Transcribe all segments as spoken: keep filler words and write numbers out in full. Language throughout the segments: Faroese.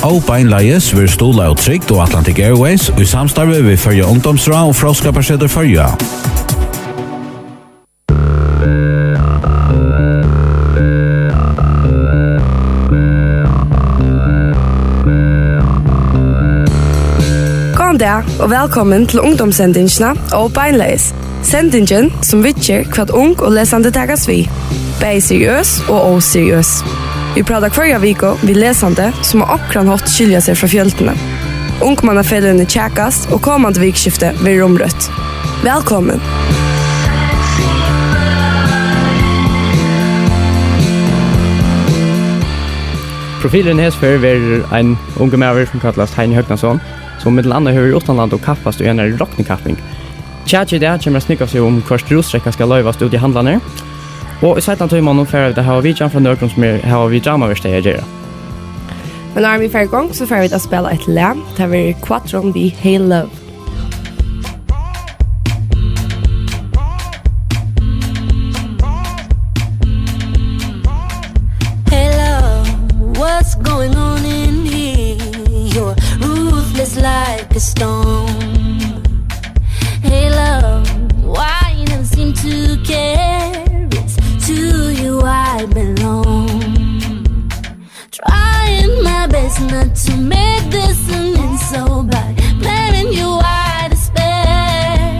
Ó beinleiðis verður stuðlað av Trygd og Atlantic Airways í samstarvi við Føroya Ungdómsráð og Fróðskaparsetur Føroya. Góðan dag og vælkomin til ungdómssendingina Ó beinleiðis. Sendingin, sum viðger, hvat ung og lesandi takast við, bæði seriøs og óseriøs. Vit práta hvørja viku við lesandi, sum á onkran hátt skilja seg frá fjøldini. Ungmannafeløgini kjakast, og komandi vikuskifti verður umrøtt. Vælkomin. Profilurin hesa ferð verður ein ungur maður, sum kallast Heini Høgnason, sum millum annað hevur verið uttanlanda og kappast í einari roknikapping. Kjakið í dag kemur at snúgva seg um, hvørt rúsdrekka skal loyvast út í handlarnar. Og í seinna tímanum fara vit at hava vitjan frá nøkrum, sum er, hava við dramaverkstaði at gera. Men áðrenn vit fara í gongd, so fara vit at spæla eitt lag. Tað verður Quadron við Hey Love. Hey love, what's going on in here? You're ruthless like a stone. Hey love, why you never seem to care? It's to you I belong. Trying my best not to make this an insult by blaming you I despair.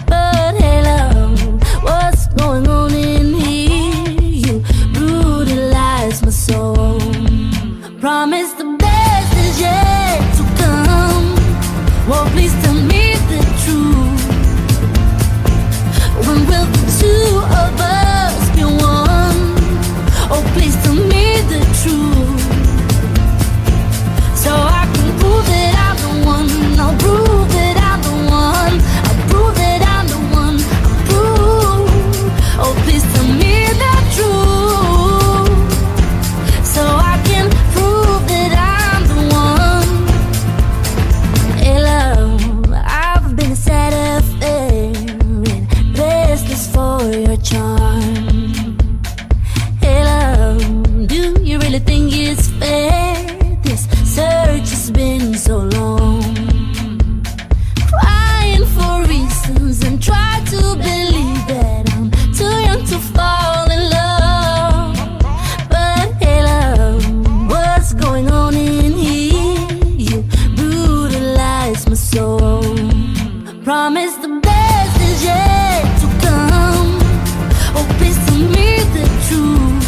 But hey love, what's going on in here? You brutalize my soul. Promise the best is yet to come. Well, please tell me the truth. When will the two of us be one? Oh, please tell me the truth, so I can prove that I'm the one. I'll prove that I'm the one. I'll prove that I'm the one. I'll prove. Oh, please tell me the truth, so I can prove that I'm the one. Hey love, I've been a sad affair and restless for your charm. Hey love, do you really think it's fair? This search has been so long. Crying for reasons and try to believe that I'm too young to fall in love. But hey love, what's going on in here? You brutalize my soul. Promise the best is yet to come. Oh, please tell me the truth.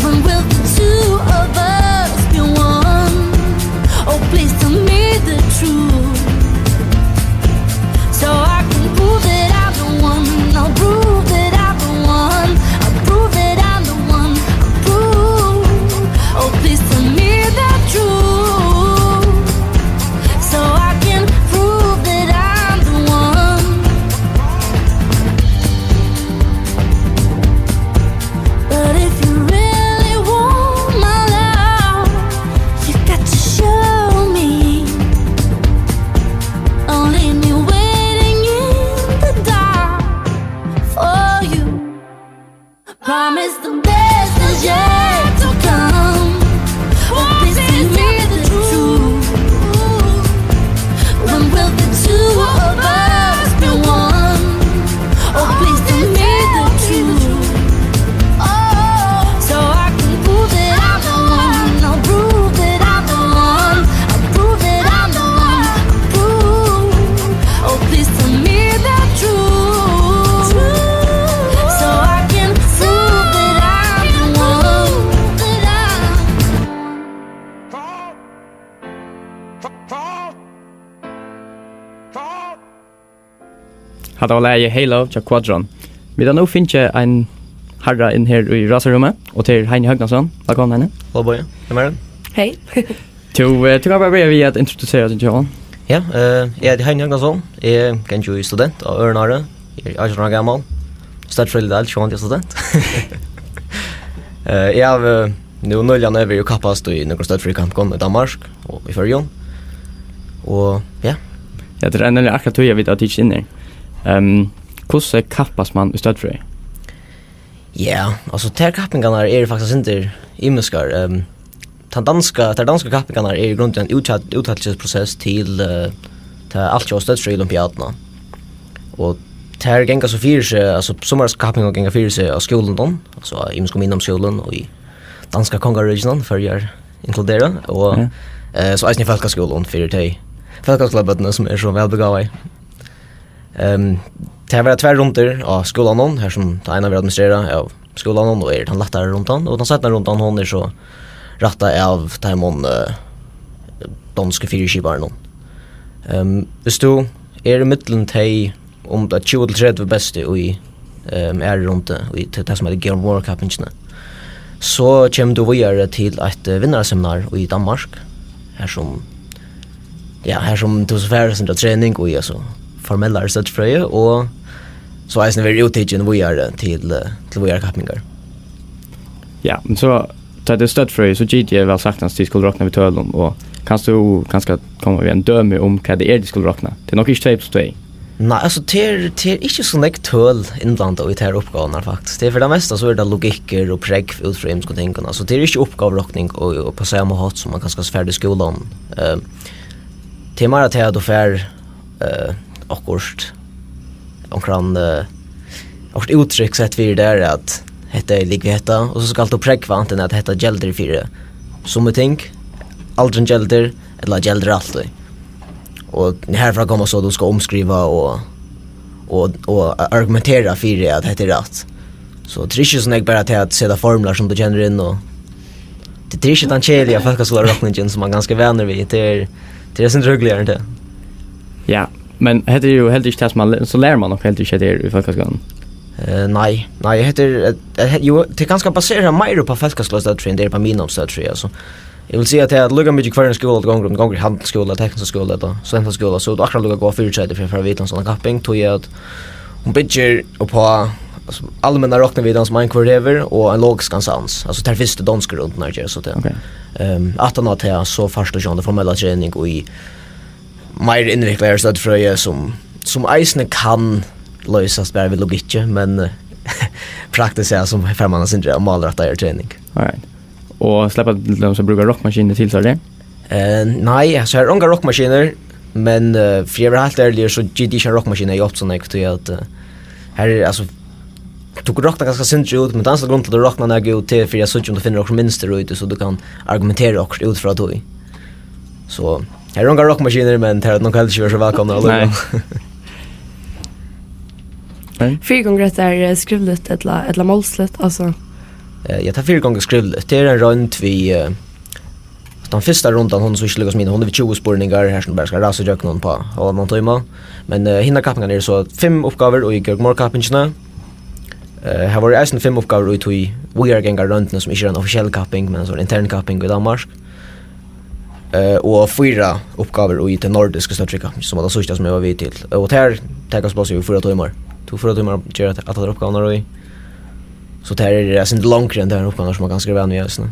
When will the two of us be one? Oh, please tell me the truth, so I can prove that I'm the one. I'll prove that I'm the one. I'll prove that I'm the one. I'll prove. Oh, please tell me the truth, so I can prove that I'm the one. But if you really want my love, you got to show me. Don't leave me waiting in the dark for you. Promise the best is yet to come. Oh, please tell me the truth. When will the two of us be one? Oh, please tell me the truth. Oh, so I can prove that I'm the one. I'll prove that I'm the one. I'll prove that I'm the one. I'll prove. Oh, please tell me the truth, so I can prove that I'm the one. Hatta var lagið Hey Love hjá Quadron. Vit hava nú fingið ein harra inn her í rásarrúmið, og tað er Heini Høgnason. Vælkomin, Heini. Halló, Bogi. Hvør er tað? Hey. Tú, eh, tú kanst bara byrja við at introdusera teg sjálvan. Ja, eh, eg heiti Heini Høgnason. Eg gangi í student á Ørnári. Eg eri átjan ára gamal. Støddfrøðilig deild, sjálvandi eg eri student. Eh, eg havi, eh, nú nýliga verið og kappast í nøkrum støddfrøðikappingum í Danmark og í Føroyum. Og, ja. Ja, tað er nevniliga akkurát tí eg veit at tú ikki inn her. Ehm, hvussu kappast mann í støddfrøði? Ja, altso, tær kappingarnar eru faktiskt sindur ymiskar. Ehm, tann danska, tær danska kappingarnar eru í grundini ein úttal-, úttalilsprosess til, eh, ta altjóða støddfrøðiolympiaduna. Og tær ganga so fyri seg, altso, summar kappingar ganga fyri seg á skúlunum, altso á ymiskum miðnámsskúlum og í danska kongaríkinum, Føroyar inkluderað, og, ja, eh, so eisini í fólkaskúlum fyri tey fólkaskúlabørnini sum eru so væl begávaði. Ehm, tað verða tvær rundir á skúlanum, har sum tað eina verður administrerað av skúlanum og er tann lættari rundan, og tann seinna rundan, hon er so rættað av teimum, eh, donsku fyriskiparunum. Ehm, viss tú ert ímillum tey um tey tjúgu til tretivu bestu í, ehm, aðru rundu í, til tað sum eitur Georg Moore kappingini, so kemur tú víðari til eitt, eh, vinnaraseminar í Danmark, har sum, ja, har sum tú so fært eitt sindur av trening í, altso, formellari støddfrøði, og so eisini verður úttikin víðari til, eh, til víðari kappingar. Ja, men so, tá tað er støddfrøði, so giti eg væl saktans, tit skulu rokna við tølum, og kanst tú kanska koma við einum dømi um, hvat tað er, tit skulu rokna? Tað er nokk ikki tvey pluss tvey. Nei, altso, tað er, tað er ikki so nógv tøl innblandað í tær uppgávurnar, faktiskt. Tað er fyri tað mesta, so er tað logikkur og prógv út frá ymiskum tingum. Altso, tað er ikki uppgávurokning og, og á sama hátt sum man kanska fær í skúlanum. Eh, tað er meira tað, at tú fært, eh, okkurt, onkran, eh, okkurt úttrykk sett fyri tær, at hetta er lik við hetta, og so skalt tú prógva antin at hetta geldur fyri summi ting, aldrin geldur, ella geldur altíð. Og herfrá koma so, at tú skalt umskriva og, og, og argumentera fyri, at hetta er rætt. So tað er ikki so nógv bara til at seta formlar sum tú kennir inn, og tað er ikki tann keðiliga fólkaskúlarokningin, sum man kanska er vanur við. Tað er, tað er eitt sindur rugliga enn tað. Ja, men hetta er jú heldur ikki tað, sum man lær-, so lærir man nokk heldur ikki, at tað er í fólkaskúlanum. Eh, nei, nei, hetta er, eh, eh, jú, tað er kanska baserað meira upp á fólkaskúlastøddfrøði enn tað er upp á miðnámsstøddfrøði, altso. Eg vil siga, at tað er líka mikið í hvørjum skúla tú gongur, um tú gongur í handilsskúla, tekniska skúla ella studentaskúla, so er tað akkurát líka góðar fyritreytir fyri at fara at vita um sovorðnar kapping, tí at hon byggir upp á, altso, almenna roknivitan sum ein hvør hevur, og ein logiskan sans. Altso, tær fyrstu donsku rundurnar gera so tað. Ok. Ehm, aftan á tað, so fært tú sjálvandi formella trening í meira innviklaðari støddfrøði, sum, sum eisini kann loysast bara við logikki, men, eh, praktiskt, ja, so fær man eitt sindur av málrættaðari trening. Alright. Og sleppa tit til dømis at brúka rokkmaskinur til tað? Eh, nei, altso, her eru ongar rokkmaskinur, men, eh, fyri at vera heilt ærligur, so giti ikki ein rokkmaskina hjálpt so nógv, tí at, eh, her er, altso, tú roknar kanska eitt sindur út, men tann størsta grundin til at tú roknar nakað út, tað er fyri at síggja um tú finnur okkurt mynstur í tí, so tú kanst argumentera okkurt út frá tí. So, her eru ongar rokkmaskinur, men tær hava nokk heldur ikki verið so vælkomnar allíkavæl. Nei. Nei. Fyrigongur hetta, eh, skrivligt ella, ella málsligt, altso? Eh, ja, tað fyrigongur skrivligt. Tað er ein roynd við, eh, tann fyrsta rundan, hon er so ikki líka sum hin, hon er við tjúgu spurningar, har sum tú bara skalt rasa ígjøgnum á hálvan tíma. Men, eh, hinar kappingarnar eru so fimm uppgávur í Georg Moore kappingini. Eh, her vóru eisini fimm uppgávur í tí víðarganga royndini, sum ikki er ein offisiell kapping, men ein sovorðin intern kapping í Danmark. Eh, og fýra uppgávur í tí nordisku støddfrøðikappingini, sum var tað síðsta, sum eg var við til. Og tær takast pláss í fýra tímar. Tú fýra tímar at gera allar uppgávurnar í. So tær eru eitt sindur longri enn tær uppgávurnar, sum man kanska er vanur við eisini.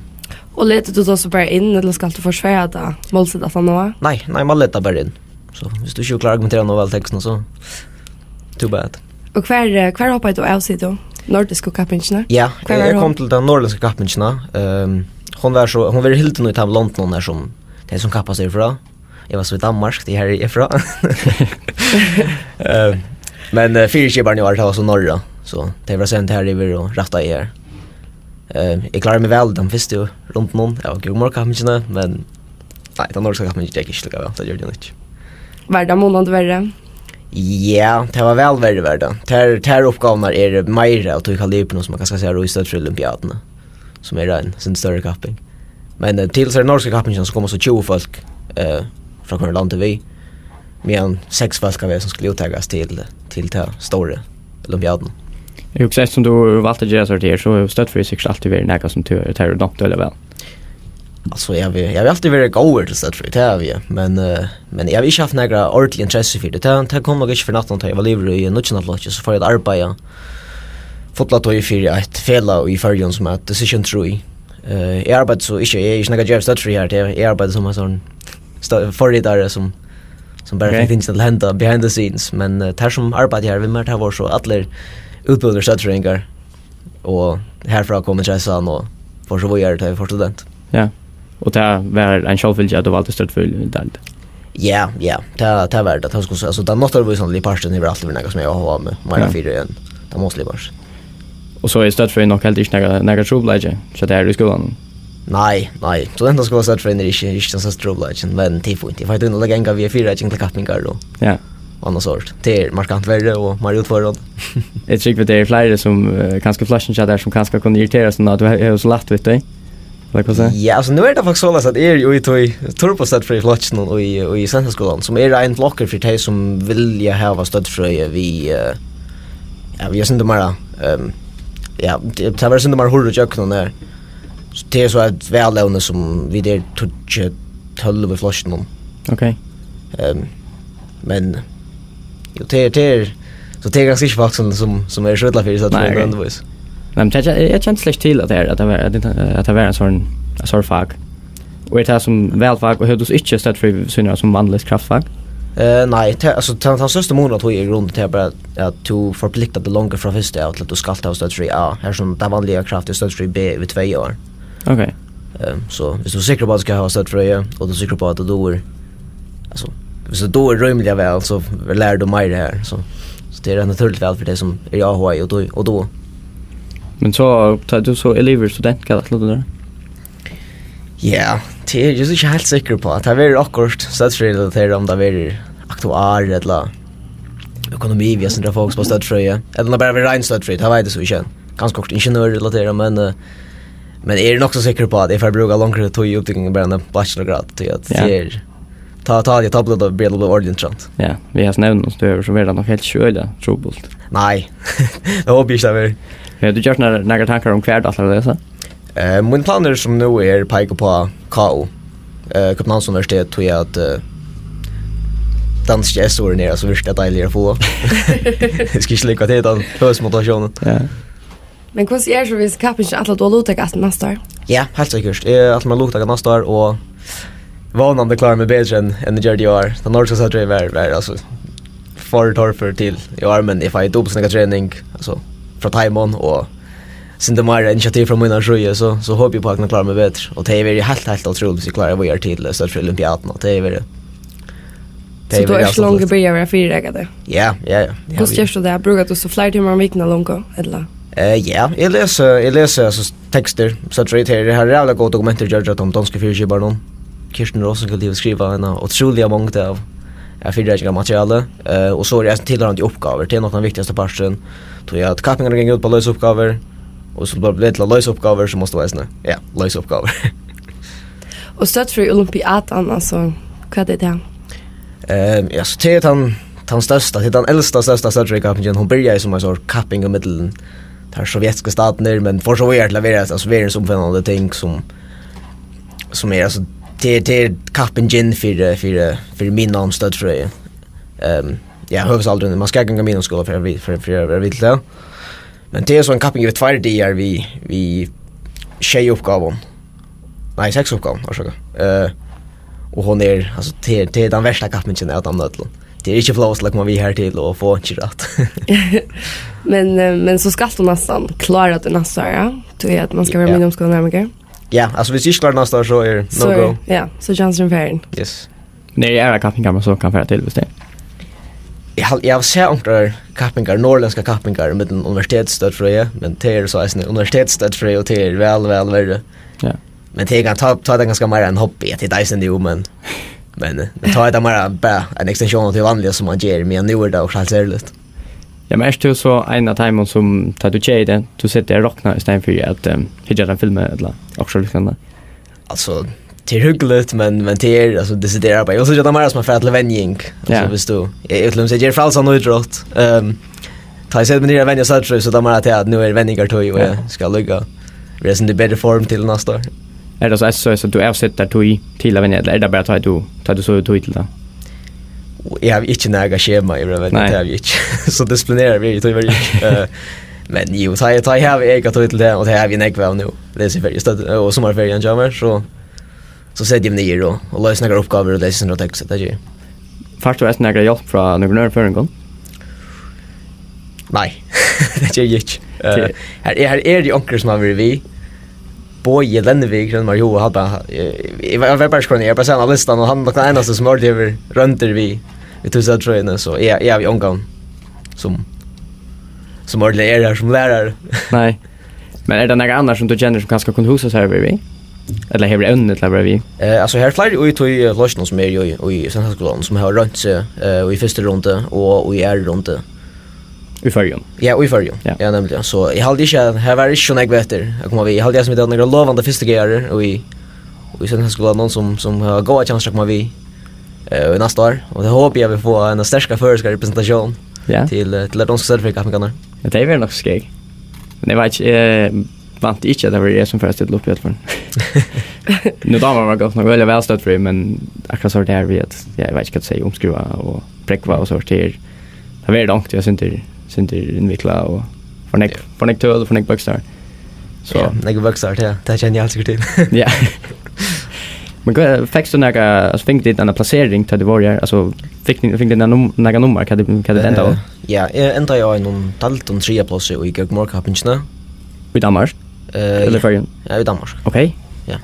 Og letur tú tað so bara inn, ella skalt tú forsvara tað málsligt aftaná? Nei, nei, man letur tað bara inn. So, viss tú ikki klárar at argumentera nóg væl tekstin, so too bad. Og hvar, eh, hvar hoppaði tú av, sigur tú? Nordisku kappingina? Ja, hvar eg, var eg hon? Kom til ta norðurlendsku kappingina. Ehm, hon var so, hon verður hildin í teimum londunum har sum tey sum kappast eru frá. Eg var so í Danmark, tað er har eg er frá. Ehm, men, eh, fyriskiparin í ár, tað var so Norra. So tey vóru send har yvir og rættaðu her. Ehm, eg kláraði meg væl í teimum fyrstu rundunum av Georg Moore kappingini, men nei, tann norska kappingin gekk ikki líka væl, tað gjørdi hon ikki. Var tað munandi verri? Ja, tað var væl verri, var tað. Tær, tær uppgávurnar eru meira av tí kalibrinum, sum man kanska sær í støddfrøðiolympiaduni, sum er ein sindur størri kapping. Men, eh, til hesa norsku kappingina, so koma so tjúgu fólk, eh, frá hvørjum landi við, meðan seks fólk av hesum skulu úttakast til, til ta stóru olympiaduna. Eg hugsi, eftir sum tú valdi at gera so her, so hevur støddfrøði sikkurt altíð verið nakað sum tú, tær hevur dámt øgiliga væl. Altso, eg havi, eg havi altíð verið góður til støddfrøði, tað havi eg, men, eh, men eg havi ikki havt nakra ordentliga interessu fyri tað. Tað, tað kom nokk ikki fyrr enn aftan á, tá eg var liðugur í níggjunda flokki, so fór eg at arbeiða fulla tíð fyri eitt felag í Føroyum, sum eitur Decision Tree. Eh, eg arbeiddi so ikki, eg eri ikki nakar djúpur støddfrøðingur her, eg, eg arbeiddi sum ein sovorðin stø-, forritari, sum, sum bara Ok. fekk tingini til at henda behind the scenes, men, eh, tær sum arbeiddu her við mær, tær vóru so allir útbúnir støddfrøðingar, og herfrá kom interessan, og fór so víðari, tá eg fór student. Ja. Og tað var ein sjálvfylgja, at tú valdi støddfrøðiliga deild? Ja, ja, tað, tað var tað. Tað skuldi, altso, tann náttúruvísindaligi parturin hevur altíð verið nakað, sum eg havi áhuga mær meira Ja. fyri enn tann málsligi parturin. Og so er støddfrøði nokk heldur ikki nakar, nakar trupulleiki hjá tær í skúlanum? Nei, nei. So henda skúlastøddfrøðin er ikki, ikki tann størsti trupulleikin, men tað er fínt. Eg fái tíðina at leggja enga við fyrireiking til kappingar og Ja. og annað sort. Tað er markant verri og meira útfordrandi. Eg trúgvi, at tað eru fleiri, sum, eh, kanska í flokkinum hjá tær, sum kanska kunnu irriterast um, at tú he-, hevur so lætt við tey. Ella hvussu? Ja, altso, nú er tað faktiskt soleiðis, at eg eri jú í tí turbostøddfrøðiflokkinum í, í Seinnaskúlanum, sum er ein flokkur fyri tey, sum vilja hava støddfrøði við, eh, ja, við eitt sindur meira, ehm, ja, tað, tað verður eitt sindur meira hurra ígjøgnum har. So tað er so eitt valevni, sum vit eru tíggju, tólv í flokkinum. Ok. Ehm, men, jú, tað er, tað er, so tað er kanska ikki fólk, sum, sum, sum eru so illa fyri, so Nei, tað er ok. nødvendigvis. Nei, men tað, eg, eg kendi slett ikki til, at tað er, at tað var, at tað, at tað var ein sånn, ein sånn fak. Og er tað sum valfak, og hevur tú so ikki støddfrøði við síðuna av sum vanligt kraftfak? Eh, nei, tað, altso, tann, tann størsta munurin á tí er í grunden, tað er bara, at tú forpliktar teg longur frá fyrstu av til, at tú skalt hava støddfrøði A, har sum tað vanliga kraft er støddfrøði B yvir tvey ár. Ok. Ehm, so, viss tú ert sikkur uppá, at tú skalt hava støddfrøði, og tú ert sikkur uppá, at tú dugir, altso, viss tú dugir rímiliga væl, so lærir tú meira har, so, so tað er eitt natúrligt val fyri tey, sum eru áhugaði og du-, og duga. Men so, tá tú so ert liðugur student, hvat ætlar tú at gera? Ja, tað eri eg so ikki heilt sikkur uppá. Tað verður okkurt støddfrøðirelaterað, um tað verður aktuar ella økonomi, við eitt sindur fokus á støddfrøði, ella um tað bara verður rein støddfrøði, tað veit eg so ikki enn. Kanska okkurt ingeniørrelaterað, men, eh, men eg eri nokk so sikkur uppá, at eg fari at brúka longri tíð í upptøkuni enn bara eina bachelorgrad, tí at Ja. tað er, tá, tá, tá blívur tað, blívur tað ordiliga interessant. Ja, við hasum evninum, sum tú hevur, so verður tað nokk heilt ikki øgiliga trupult. Nei, tað vóni eg ikki, tað verður. Hevur tú gjørt nakrar, nakrar tankar um, hvar tú ætlar at lesa? Eh, mín planur sum nú er peikar uppá K U, eh, Københavns Universitet, tí at, eh, danski S-orðin er altso virkuliga deiligur at fáa. Eg skal ikki lyga, tað er tann høgsta motivatiónin. Ja. Men hvussu er so við kappingina? Ætlar tú at luttaka aftur næsta ár? Ja, heilt sikkurt. Eg ætli mær at luttaka næsta ár, og vónandi klári eg meg betri enn, enn eg gjørdi í ár. Tann norska støddfrøðin var, var, altso, for torfør til í ár, men eg fái dupult so nógva trening, altso, frá teimum, og sindur meira initiativ frá mínari síðu, so, so hopi eg uppá, at eg kann klára meg betri. Og tað hevur verið heilt, heilt ótrúligt, viss eg klári víðari til, eh, støddfrøðiolympiaduna. Tað hevur verið, tað So hevur tú verið ert longu avslutað. byrjað at vera fyrireikandi? Ja, ja, ja. Hvussu gert tú tað? Brúkar tú so fleiri tímar um vikuna longu, ella? Eh, ja, eg lesi, eg lesi, altso, tekstir, so trúgvi eg, tað eru ræðuliga góð dokument gjørd av teimum donsku fyriskiparunum. Kirsten Rosenfeldt hevur skrivað eina ótrúliga mongd av, av fyrireikingarmateriali, eh, og so eru eisini tilhoyrandi uppgávur. Tað er nokk tann viktigasti parturin, tí at kappingarnar ganga út á at loysa uppgávur, og so bara til at loysa uppgávur, so mást tú eisini, ja, loysa uppgávur. Og støddfrøðiolympiadan, altso, hvat er tað? Ehm, ja, so tað er tann, tann størsta, tað er tann elsta, størsta støddfrøðikappingin. Hon byrjaði sum ein sort kapping ímillum tær sovjetisku statirnar, men fór so víðari til at vera, altso, verðsumfevnandi ting, sum, sum er, altso, tað er, tað er kappingin fyri, fyri, fyri miðnám í støddfrøði. Ehm, ja, høvuðsaldrin, man skal ganga miðnámsskúla fyri, fyri, fyri at vera við til tað. Men tað er so ein kapping yvir tveir dagar við, við sjey uppgávum. Nei, seks uppgávum, orsaka. Eh, og hon er, altso, tað er, tað er tann versta kappingin av teimum øllum. Tað er ikki flott at koma við har til og fáa einki rætt. Men, eh, men so skalt tú næstan klára teg næsta ár, ja? Tí at man skal vera Ja. miðnámsskúlanæmingur. Ja, altso, viss eg ikki klári næsta ár, so er So no er, go. ja, so er chansurin farin. Yes. Men eru aðrar kappingar, man so kann fara til, viss tað er? Eg hal-, eg havi sæð onkrar kappingar, norðurlendskar kappingar, millum universitetsstøddfrøði, men tað er so eisini universitetsstøddfrøði, og tað er væl, væl verri. Ja. Men tað er gan-, tá, tá er tað kanska meira ein hobby, at tað er eisini jú, men, men, men tá er tað meira bara ein ekstensión av tí vanliga, sum man ger, men nú er tað okkurt heilt serligt. Ja, men ert tú so ein av teimum, sum, tá tú keypir tað, tú setir teg og roknar í staðin fyri at, ehm, hyggja at ein filmi ella okkurt líknandi? Altso, tað er hugnaligt, men, men tað er, altso, desideraðan arbeiði. Og so er tað meira sum at fara til venjing. Altso, Ja. viss tú, eg, eg, eg ger frælsan ítrótt. Ehm, tá eg seti meg niður at venja støddfrøði, so er tað meira tað at nú er venjingartíð, og Ja. eg skal líka vera í betri form til næsta ár. Er tað so, so, so at tú avsetir tíð til at venja, ella er tað bara tá tú, tá tú so hevur tíð til tað? Og eg havi ikki nakað skema yvir at venja, Nei. tað havi eg ikki. So disiplineraður eri eg tíverri ikki. Eh, men jú, tá eg, tá eg havi egna tíð til tað, og tað havi eg nógv av nú, lesiferiu, stødd-, og summarferian hjá mær, so, so seti eg meg niður og, og loysi nakrar uppgávur og lesi nakrar tekstir, tað geri eg. Fært tú eisini nakra hjálp frá nøkrum øðrum føroyingum? Nei, tað geri eg ikki. Eh, Tað her er, her eru onkrir sum hava verið við, Bogi Lennevik, hann var jú, hann bara, eg, eg var, eg var bara skoðin, eg bara sá hann á listan, og hann er nokk tann einasti sum ordiliga hevur royndir við, við Tusenfrøðini, so eg, eg havi ongan sum, sum ordiliga er har sum lærari. Nei. Men er tað nakar annar sum tú kennir sum kanska kundi hugsað sær at vera við? Ella hevur evni til at vera við? Eh, altso, her eru fleiri í tí, eh, flokkinum sum eru í, í, í Sandsskúlanum, sum hava roynt seg, eh, í fyrstu rundu og í aðru rundu. Í Føroyum? Ja, í Føroyum. Ja. Ja, nemliga. So eg haldi ikki at her var ikki so nógv eftir at koma við. Eg haldi at vit hava nakrar lovandi fyrstugearar í, í Sandsskúlanum sum, sum hava góðar kjansir at koma við, eh, í næsta ár. Og tað hopi eg at vit fáa eina sterka føroyska representasjón, ja, til, eh, til tær donsku støddfrøðikappingarnar. Ja, tað verður nokk skeg. Men eg veit ikki, eg vænti ikki at tað verður eg sum fer at stilla upp í øllum. Nú dámar mær gott nokk øgiliga væl støddfrøði, men akkurát so er tað her við at, ja, eg veit ikki hvat eg sigi, umskriva og prógva og so, tað er, tað verður langt, eg syndir, syndir innviklað og for nógv, ja, for nógv tøl og for nógv bókstavir. So. Ja, nógv bókstavir, tað, tað kenni eg als ikki til. Ja. Men hvat, fekst tú nakað, altso, fingu tit eina plasering, tá tú var her? Altso, fekk, fingu tit nakað num-, nakað nummar, hvat tit, hvat tit endaðu? Eh, ja, eg endaði á einum deildum triðja plássi í Gökmorkappingini. Í Danmark? Eh, ella í Føroyum? Ja, í Danmark. Ok. Ja.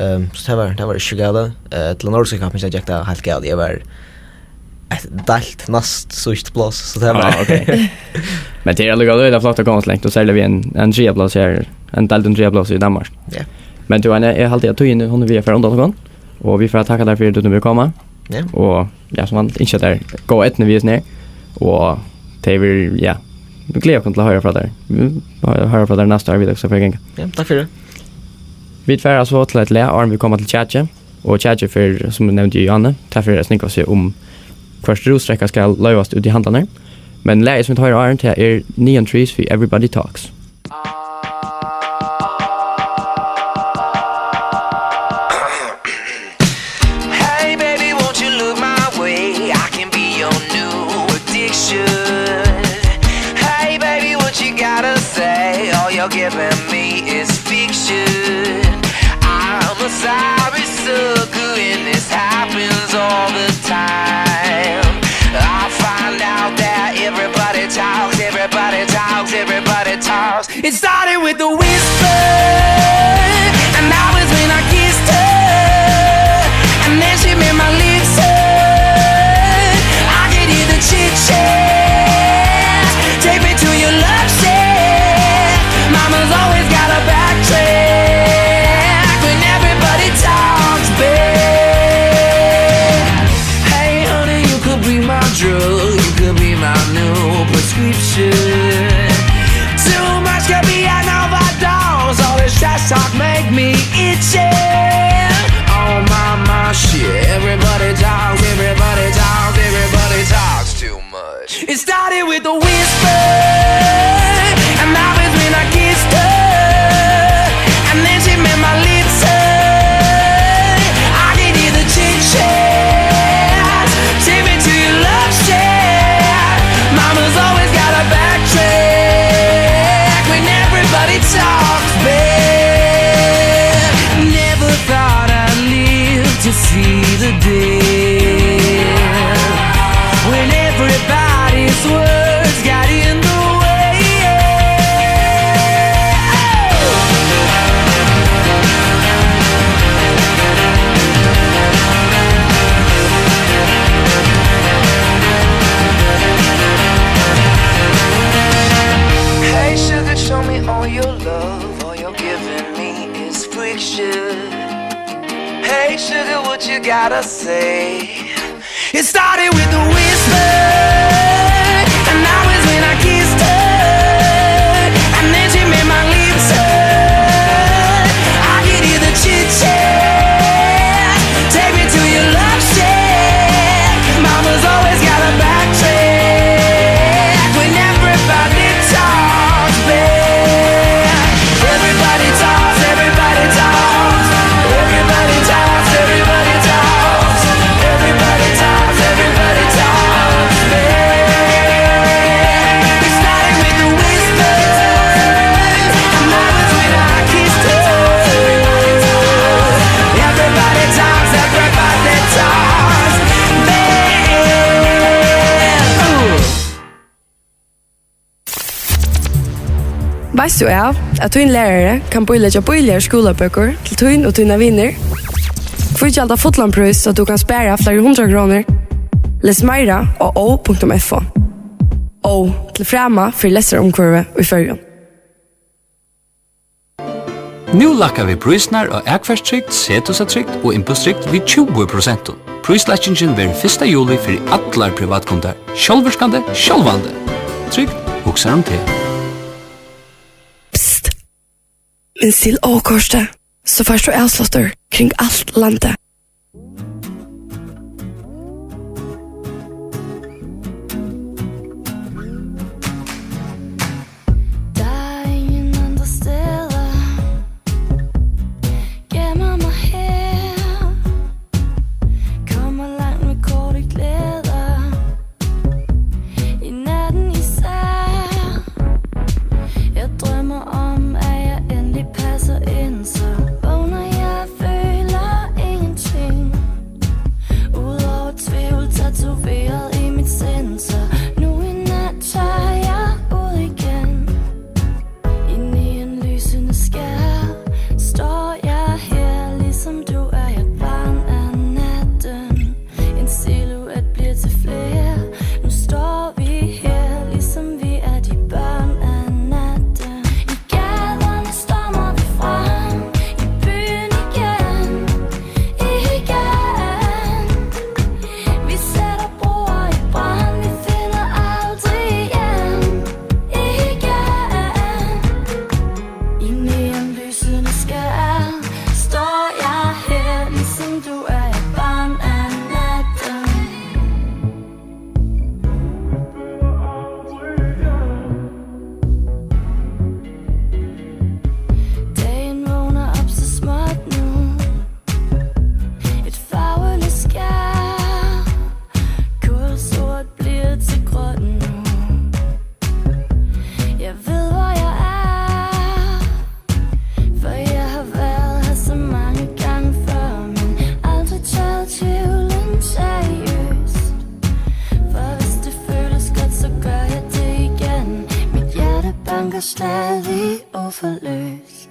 Ehm, so tað var, tað var ikki galið. Eh, til Norðsku kappingina gekk tað heilt galið. Eg var eitt deilt næst síðst pláss, so tað var... Ah, ok. Men tað er allíkavæl øgiliga flott at koma so langt, og serliga við ein, ein triðja pláss her, ein deildum triðja pláss í Danmark. Ja. Men tú, Anna, eg haldi at tíðin, hon er við at fara undan okkum, og vit fara at takka tær fyri at tú vildi koma. Ja. Og, ja, sum vant, ynskja tær góða eydnu við hesum her, og tey vil, ja, vit gleða okkum til at hoyra frá tær. Vit hoyra frá tær næsta ár, vit, hvussu tað fer at ganga. Ja, takk fyri. Vit fara so til eitt lag, áðrenn vit koma til kjakið. Og kjakið fer, sum eg nevndi í áðni, tað fer at snúgva seg um, hvørt rúsdrekka skal loyvast út í handlarnar. Men lagið, sum vit hoyra áðrenn, tað er Neon Trees við Everybody Talks. Hey, baby, won't you look my way? I can be your new addiction. Hey, baby, what you gotta say? All you're giving me is fiction. I'm a sorry sucker, and this happens all the time. I find out that everybody talks, everybody talks, everybody talks. It started with a whisper, and that was when I kissed her. And then she made my lips hurt. I could hear the chit chat. Take me to your love shack. Mama's always gotta backtrack when everybody talks back. Hey, honey, you could be my drug. You could be my new prescription. Too much could be an overdose. All this trash talk make me itchy. Oh my, my shit. Everybody talks, everybody talks, everybody talks too much. It started with a whisper, and that was when I kissed her. And then she made my lips hurt. I can hear the chit chat. Take me to your love shack. Mama's always gotta backtrack when everybody talks back. Never thought I'd live to see the day when everybody's words got in the way. Hey, sugar, show me all your love. All you're giving me is friction. Hey, sugar, what you gotta say? It started with a whisper, and that was when I kissed her. And then she made my lips hurt. I could hear the chit chat. Take me to your love shack. Mama's always gotta backtrack when everybody talks back. Everybody talks, everybody talks. Everybody talks, everybody talks. Everybody talks, everybody talks back. Veitst tú av, at tín lærari kann bíleggja bíligar skúlabøkur til tín og tínar vinir? Hví gjalda fullan prís, so tú kann spara fleiri hundrað krónur? Les meira á ó punktum f o. Ó, til frama fyri lestrarumhvørvið í Føroyum. Nú lækka vit prísirnar á akfarstrygd, sethúsatrygd og innbústrygd við tjúgu prosent. Príslækkingin verður fyrsta juli fyri allar privatkundar. Sjálvvirkandi, sjálvandi. Trygd hugsar um teg. Psst. Minst til Ó-kortið, so fært tú avsláttur kring alt landið. Der er ingen andre steder. Gemmer mig her. Kommer langt med korte glæder. I natten især. Jeg drømmer om, at jeg endelig passer ind, så vågner jeg og føler ingenting. Udover tvivl tatoveret i mit sind, så nu i nat tør jeg ud igen. I neonlysene skær står jeg her, ligesom du er jeg barn af natten. En silhuet bliver til flere. Nu står vi her, ligesom vi er de børn af natten. I gaderne stormer vi frem, i byen igen, igen. Vi sætter broer i brand, vi finder aldrig hjem, igen. I neonlysene skær står jeg her, ligesom du er et barn af natten. Dagen vågner op så småt nu. Et farveløst skær. Kulsort bliver til gråt nu. Jeg ved, hvor jeg er, for jeg har været her så mange gange før, men aldrig tør tvivlen seriøst. For hvis det føles godt, så gør jeg det igen. Mit hjerte banker stadig uforløst.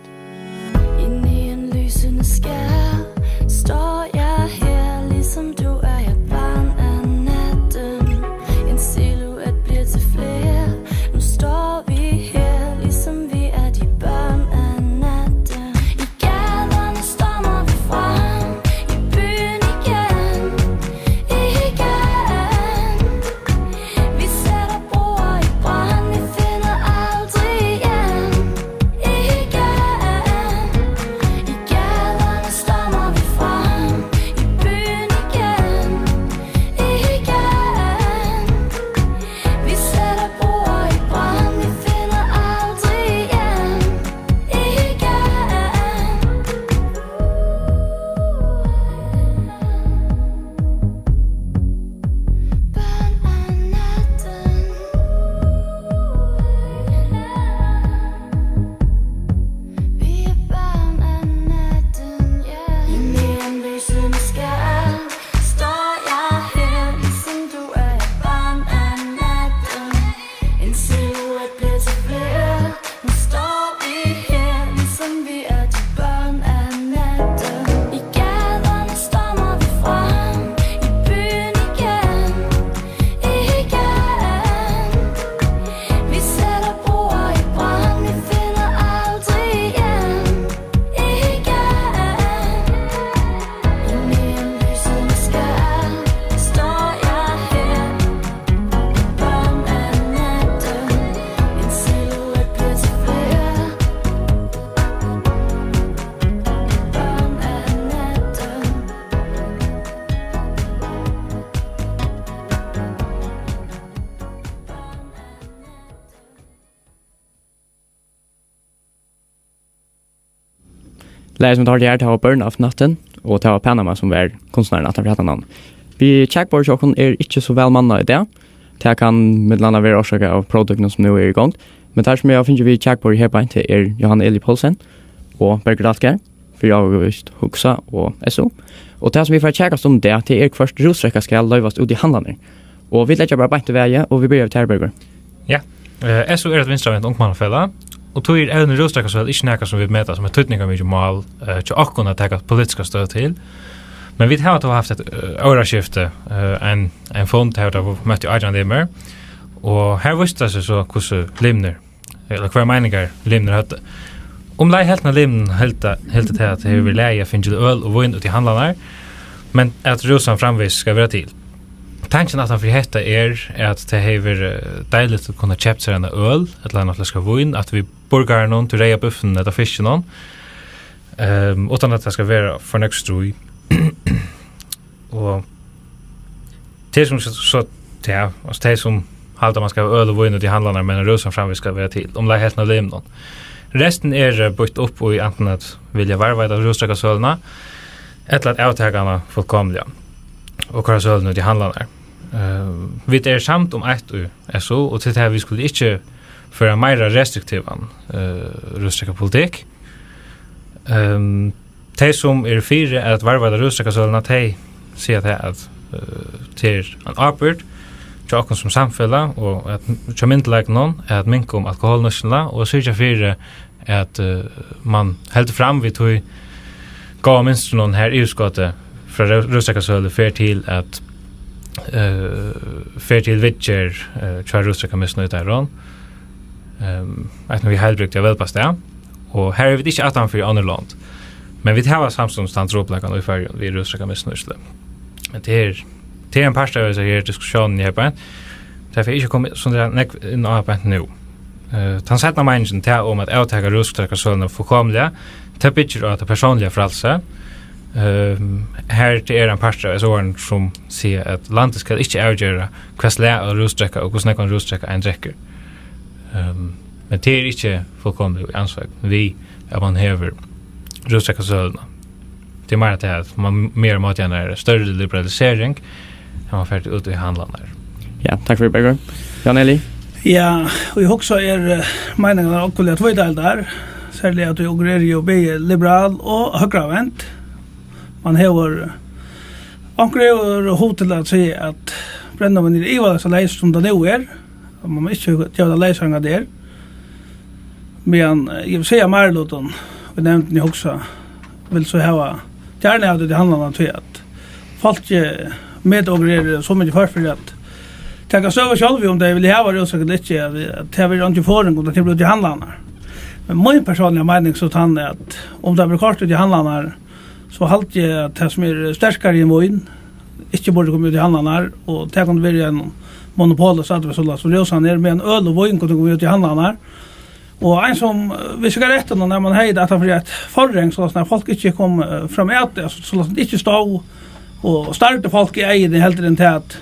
I neonlysene skær står jeg her, ligesom du er jeg barn af natten. En silhuet bliver til flere. Nu står vi her, ligesom vi er de børn af natten. I gaderne stormer vi frem, i byen igen, igen. Vi sætter broer i brand, vi finder aldrig hjem, igen. I gaderne stormer vi frem, i byen igen, igen. Vi sætter broer i brand, vi finder aldrig hjem, igen. Børn af natten. Vi er børn af natten, yeah. I neonlysene skær står jeg her, ligesom du er et barn af natten. En silhuet bliver til flere. Nu står vi her, ligesom vi er de børn af natten. I gaderne stormer vi frem, i byen igen, igen. Vi sætter broer i brand, vi finder aldrig hjem, igen. I neonlysene skær står jeg her, børn af natten. En silhuet bliver til flere. Børn af natten. Lagið, sum vit hoyrdu her, tað var Børn af Natten, og tað var Panama, sum var kunstnarin aftan fyri hetta navn. Við kjakborðið hjá okkum er ikki so væl mannað í dag. Tað kann millum annað vera orsakað av próvtøkunum, sum nú er í gongd. Men teir, sum eg havi fingið við kjakborðið her beint, tað er Johan Eli Poulsen og Bergur Dalsgaard, fyri ávíst Hugsa og S O. Og tað, sum vit fara at kjakast um í dag, tað er, hvørt rúsdrekka skal loyvast út í handlarnar. Og vit leggja bara beint í vegin, og vit byrja við tær, Bergur. Ja. Eh, S O er eitt vinstrivent ungmannafelag, Og tí er evnið rúsdrekkasøla ikki nakað, sum vit meta sum eitt týdningarmikið mál, eh, hjá okkum at taka politiska støðu til. Men vit hava tó havt eitt, eh, orðaskifti, eh, ein, ein fund, har vit møttu átjan limir, og har vísti tað seg so, hvussu limir, ella hvørjar meiningar limir høvdu. Umleið helvtin av limunum hildu, hildu tað, at tað hevði verið í lagi at fingið øl og vín út í handlarnar, men at rúsan framvegis skal vera til. Tankin aftan fyri hetta er, at tað hevði verið, eh, deiligt at kunna keypt sær eina øl, ella eina fløsku vín, aftur við burgaranum, tí reyða búffinum ella fiskinum, ehm, uttan at tað skal vera for nógv stríð. Og tey sum so, so, ja, altso tey sum halda, man skal hava øl og vín út í handlarnar, men rúsan framvegis skal vera til, umleið helvtin av limunum. Restin er, eh, býtt upp í antin at vilja varðveita rúsdrekkasøluna, ella at avtaka hana fullkomiliga og koyra søluna út í handlarnar. Eh, vit eru samd um eitt í S U, og til tað, vit skulu ikki føra meira restriktivan, eh, rúsdrekkapolitikk. Ehm, tey, sum eru fyri at varðveita rúsdrekkasøluna, tey siga tað, at, eh, tað er ein ábyrgd hjá okkum sum samfelag og at, hjá myndugleikunum at minka um alkoholnýtsluna og syrgja fyri, at, eh, man heldur fram við tí góða mynstrinum, har yvirskotið frá rú-, rúsdrekkasølu fer til at, eh, fer til viðgerð, eh, hjá rúsdrekkamisnýtarum, ehm, eisini við heilbrigdi og vælbastað. Og har eru vit ikki aftan fyri onnur lond. Men vit hava samstundis tann trupulleikan í Føroyum við rúsdrekkamisnýtslu. Men tað er, tað er ein partur av hesari her diskusjónini her beint. Tað fer eg ikki at koma so nógv inn á beint nú. Eh, tann seinna meiningin, tað um at avtaka rúsdrekkasøluna fullkomiliga, tað byggir á tað persónliga frælsið. Ehm, har tað er ein partur av S U-arnum, sum siga, at landið skal ikki avgera, hvat slag av rúsdrekka og hvussu nógvan rúsdrekka ein drekkur. Ehm, men tað er ikki fullkomiliga í andsvøgn við, at man hevur rúsdrekkasøluna. Tað er meira tað, at man meira mátti hava eina størri liberalisering, at man fer út í handlarnar. Ja, takk fyri, Bergur. Jan Eli? Ja, og eg hugsi, er, eh, meiningarnar ógvuliga tvídeildar, serliga at okur eru jú bæði liberal og høgravend. Man hevur, onkur hevur hug til at siga, at brennivín er ivaleyst leyst, sum tað nú er, og man má ikki geva tað leysari enn tað er. Meðan, eh, eg vil siga, meirilutin í nevndini, hugsi, vil so hava, gjarna hava tað út í handlarnar, tí at fólk, eh, meta, okur eru so mikið før fyri at taka støðu sjálv, um tey vilja hava rúsdrekka ella ikki, at, at tað verður eingin forðing, um tað kemur út í handlarnar. Men mín persónliga meining so tann, at um tað verður koyrt út í handlarnar, so haldi eg, at tað, sum er sterkari enn vín, ikki burdi koma út í handlarnar, og tað kundi verið ein monopol, og staðfest, soleiðis sum rúsan er, meðan øl og vín kundi koma út í handlarnar. Og eins og, eh, við sigarettunum, nær man hevði tað, at tað var eitt forrang, soleiðis at fólk ikki kom, eh, fram at, altso, soleiðis at ikki stóð og stardi fólk í eyguni heldur enn tað, at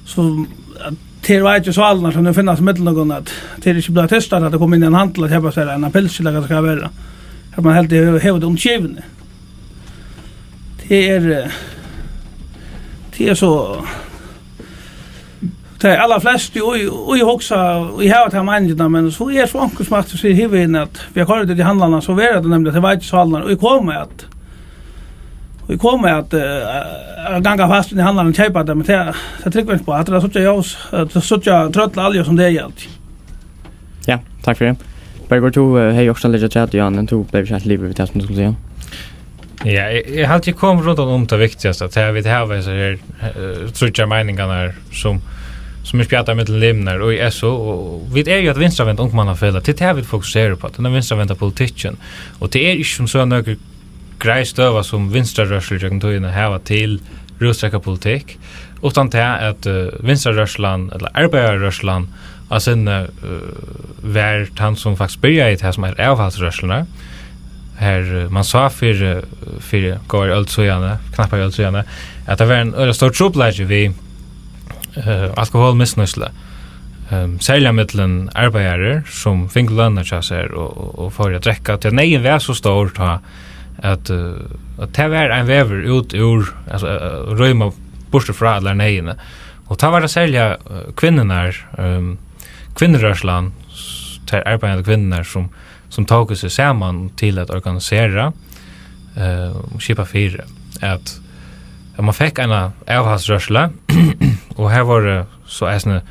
so, at tær veikju sálirnar, sum nú finnast millum okkum, at tær ikki blíva tystar, at tær koma inn í ein handil at keypa sær eina pils, ella hvat tað skal vera. At man heldur hevur, hevur tað undir skivuni. Tað er, eh, tað er so, tað er allar flest, ið, ið hugsa, ið hava ta meiningina, men so er so onkur, sum aftur sigur, hevur hinn, at vit hava koyrt í handlarnar, so verður tað nemliga, at tær veikju sálirnar, ið koma at, ið koma at, eh, at ganga fast inn í handlarnar og keypa tað, men tað, tað trúgvi eg ikki uppá. At tað er at síggja ljós, at síggja trøll og alju, sum tað er í alt. Ja, takk fyri. Bergur, tú, eh, hevði okkurt at leggja afturat, Jan, men tú bleiv ikki heilt liðugur við tað, sum tú skuldi siga. Ja, eg, eg haldi, eg kom rundan um tað viktigasta, at her, vit hava hesar her, eh, tríggjar meiningarnar, sum, sum er spjaddar millum limir í S U, og, og vit eru jú eitt vinstravent ungmannafelag, tað er tað, vit fokusera uppá, tann vinstravenda politikkin, og tað er ikki sum so nøkur greið støða, sum vinstrarørslur gjøgnum tíðina hava til rúsdrekkapolitikk, uttan tað, at, eh, vinstrarørslan, ella arbeiðararørslan, á sinni, eh, var tann, sum faktiskt byrjaði tað, sum er avfallsrørslurnar. Her, eh, man sá fyri, fyri góðari øld síðani, knappari øld síðani, at tað var ein øgiliga stór trupulleiki við, eh, alkoholmisnýtslu. Ehm, serliga millum arbeiðarar, sum fingu lønina hjá sær og, og, og fóru at drekka, tí at neyðin var so stór tá, at, eh, at tað var ein vegur út úr, altso, eh, rýma burtur frá allari neyðini. Og tá var tað serliga, eh, kvinnurnar, ehm, kvinnurørslan, s-, tær arbeiðandi kvinnurnar, sum, sum tóku seg saman til at organisera, eh, og skipa fyri, at, at man fekk eina avfallsrørslu, og her vóru so eisini,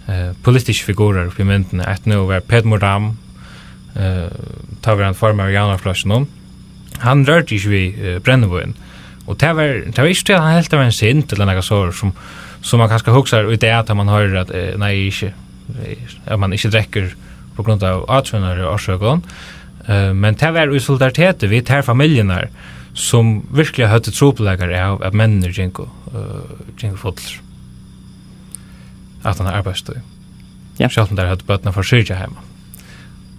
eh, politiskir figurar uppi í myndini. Eitt nú var Peter Mordaunt, eh, tá var hann formaður í Javnaðarflokkinum, hann rørdi ikki við, eh, brennivín. Og tað var, tað var ikki tí, at hann helt, tað var ein synd, ella nakað so, sum, sum man kanska hugsar í dag, tá man hoyrir, at, eh, nei, ikki, eh, at man ikki drekkur på grund av átrúnaðarorsøkum. Eh, men tað var í solidariteti við tær familjurnar, sum virkliga høvdu trupulleikar av, at menninir gingu, eh, gingu fullir aftan á arbeiðstíð. Ja. Sjálvt um teir høvdu børn at forsyrgja heima.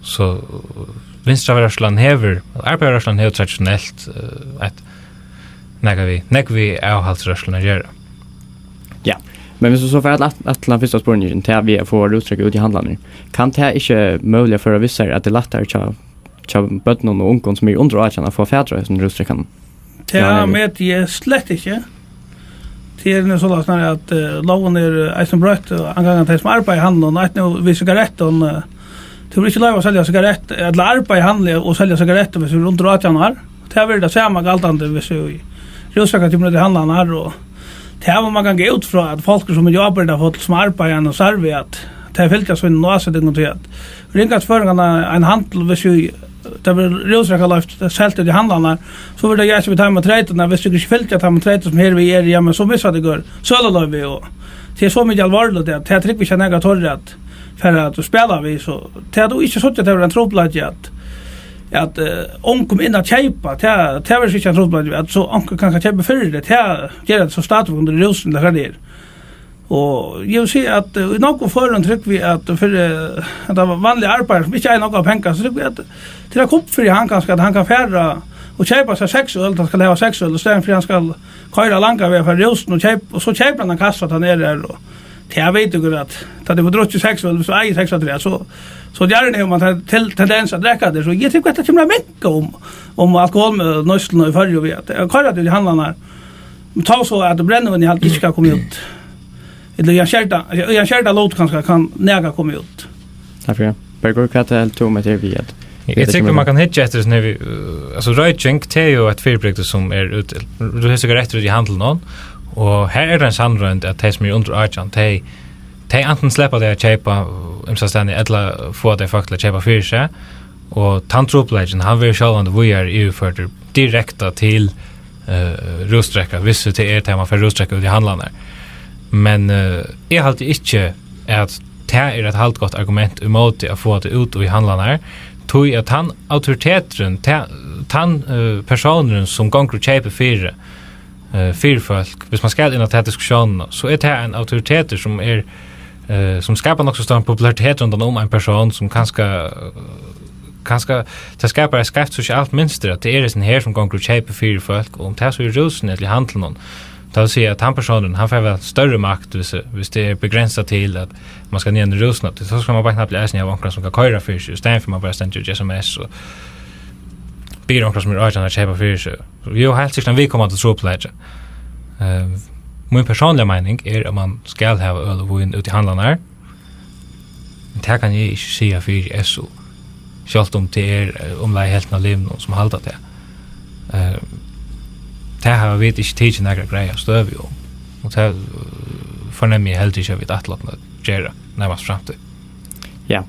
So, eh, vinstrarørslan hevur, arbeiðarrørslan hevur traditionelt, eh, eitt, nakað við, nógv við avhaldsrørsluna at gera. Ja, men viss tú so fert at, at til tann fyrsta spurningin, tað við at fáa rúsdrekka út í handlarnar, kann tað ikki møguliga føra við sær, at tað er lættari hjá, hjá børnum og ungum, sum eru undir átjan, at fáa fatur á hesum rúsdrekkanum? Tað meti eg slett ikki. Tað er nú soleiðis, at, eh, lógin er, eh, eisini broytt, eh, angangandi tey, sum arbeiða í handlinum, eitt nú við sigarettum, eh, tú vil ikki loyva at selja sigarett, ella arbeiða í handli og selja sigarettir, viss tú ert undir átjan ár. Tað verður tað sama galdandi, viss tú í rúsdrekka kemur út í handlarnar, og tað má man ganga út frá, at fólk, sum eru ábyrgdarfull, sum arbeiða í einum starvi, at tey fylgja sínum ásetingum, tí at ringast føroyingarnar ein handil, viss tú, tað verður rúsdrekka loyvt, tað selt út í handlarnar, so verður tað gert við teimum treytunum, at viss tú ikki fylgja teimum treytunum, sum her við er, ja, men so missa tey gør søluloyvi, og tað er so mikið alvorligt, at tað trúgvi eg ikki, at nakar torir at fara at spæla við, so tað, at tú ikki síggja, at tað verður ein trupulleiki, at, at, eh, ung koma inn at keypa, tað, tað verður ikki ein trupulleiki, at so onkur kanska keypir fyri tað, tað ger at so stadigvæk undir rúsinum, ella hvat tað er. Og eg vil siga, at, eh, í nógvum førum trúgvi eg, at fyri, eh, at tað var vanliga arbeiðarar, sum ikki eiga nógvar pengar, so trúgvi eg, at tað er eitt kupp fyri hann kanska, at hann kann fara og keypa sær seks øl, at hann skal hava seks øl, í staðin fyri hann skal koyra langan veg og fara í rúsin og keypa, og so keypir hann ein kassa, at hann er har, og tað veit tú, at tá tú hevur drukkið seks øl, viss tú eigur seks afturat, so, so gjarna hevur man ten-, til, tendens at drekka tað, so eg trúgvi, at tað kemur at minka um, um alkoholnýtsluna í Føroyum við at, eh, koyra tað í handlarnar. Tá so at brennivín, eg haldi, ikki skal koma út. Ella í ein skerdan, í ein skerdan lut kanska kann nakað koma út. Takk fyri. Bergur, hvat heldur tú um at tað er við at Eg trúgvi, man kann hyggja eftir, sånn her, við, uh, altso, royking, tað er jú eitt fyribrigdi, sum er út, tú hevur sigarettir úti í handlinum, og her er tað ein sannroynd, at tey, sum eru undir átjan, tey, tey antin sleppa tey at keypa, uh, ymsastaðni, ella fáa tey fólk til at keypa fyri seg, og tann trupulleikin, hann verður sjálvandi víðari yvirførdur direkta til, eh, rúsdrekka, viss tað er tað, man fær rúsdrekka út í handlarnar. Men, eh, eg haldi ikki, at tað er eitt haldgott argument ímóti at fáa tað út í handlarnar, tí at tann autoriteturin, ta-, tann, eh, persónurin, sum gongur og keypir fyri, eh, fyri fólk, viss man skal inn á ta diskussiónina, so er tað ein autoritetur, sum er, eh, sum skapar nokk so stóran popularitet rundan um ein persón, sum kanska, kanska tað skapar eitt skeivt sosialt mynstur, at tað er hesin her, sum gongur og keypir fyri fólk, og um tað so er í rúsinum ella í handlinum, tað vil siga, at tann persónurin, hann fær væl størri makt, viss, viss tað er begrensað til, at man skal niðan í rúsina, tí so skal man beint nærri eisini hava onkran, sum kann koyra fyri seg, í staðin fyri man bara stendur og ger S M S og biður onkran, sum er átjan, at keypa fyri seg. Jú, heilt sikkurt ein viðkomandi trupulleiki. Eh, mín persónliga meining er, at man skal hava øl og vín út í handlarnar. Men tað kann eg ikki siga fyri S U. Sjálvt um tað er, eh, umleið helvtin av limunum, sum halda tað. Eh, tað hava vit ikki tikið nakra greiða støðu um. Og tað, eh, fornemi eg heldur ikki, at vit ætla okkum at gera nærmastu framtíð. Ja.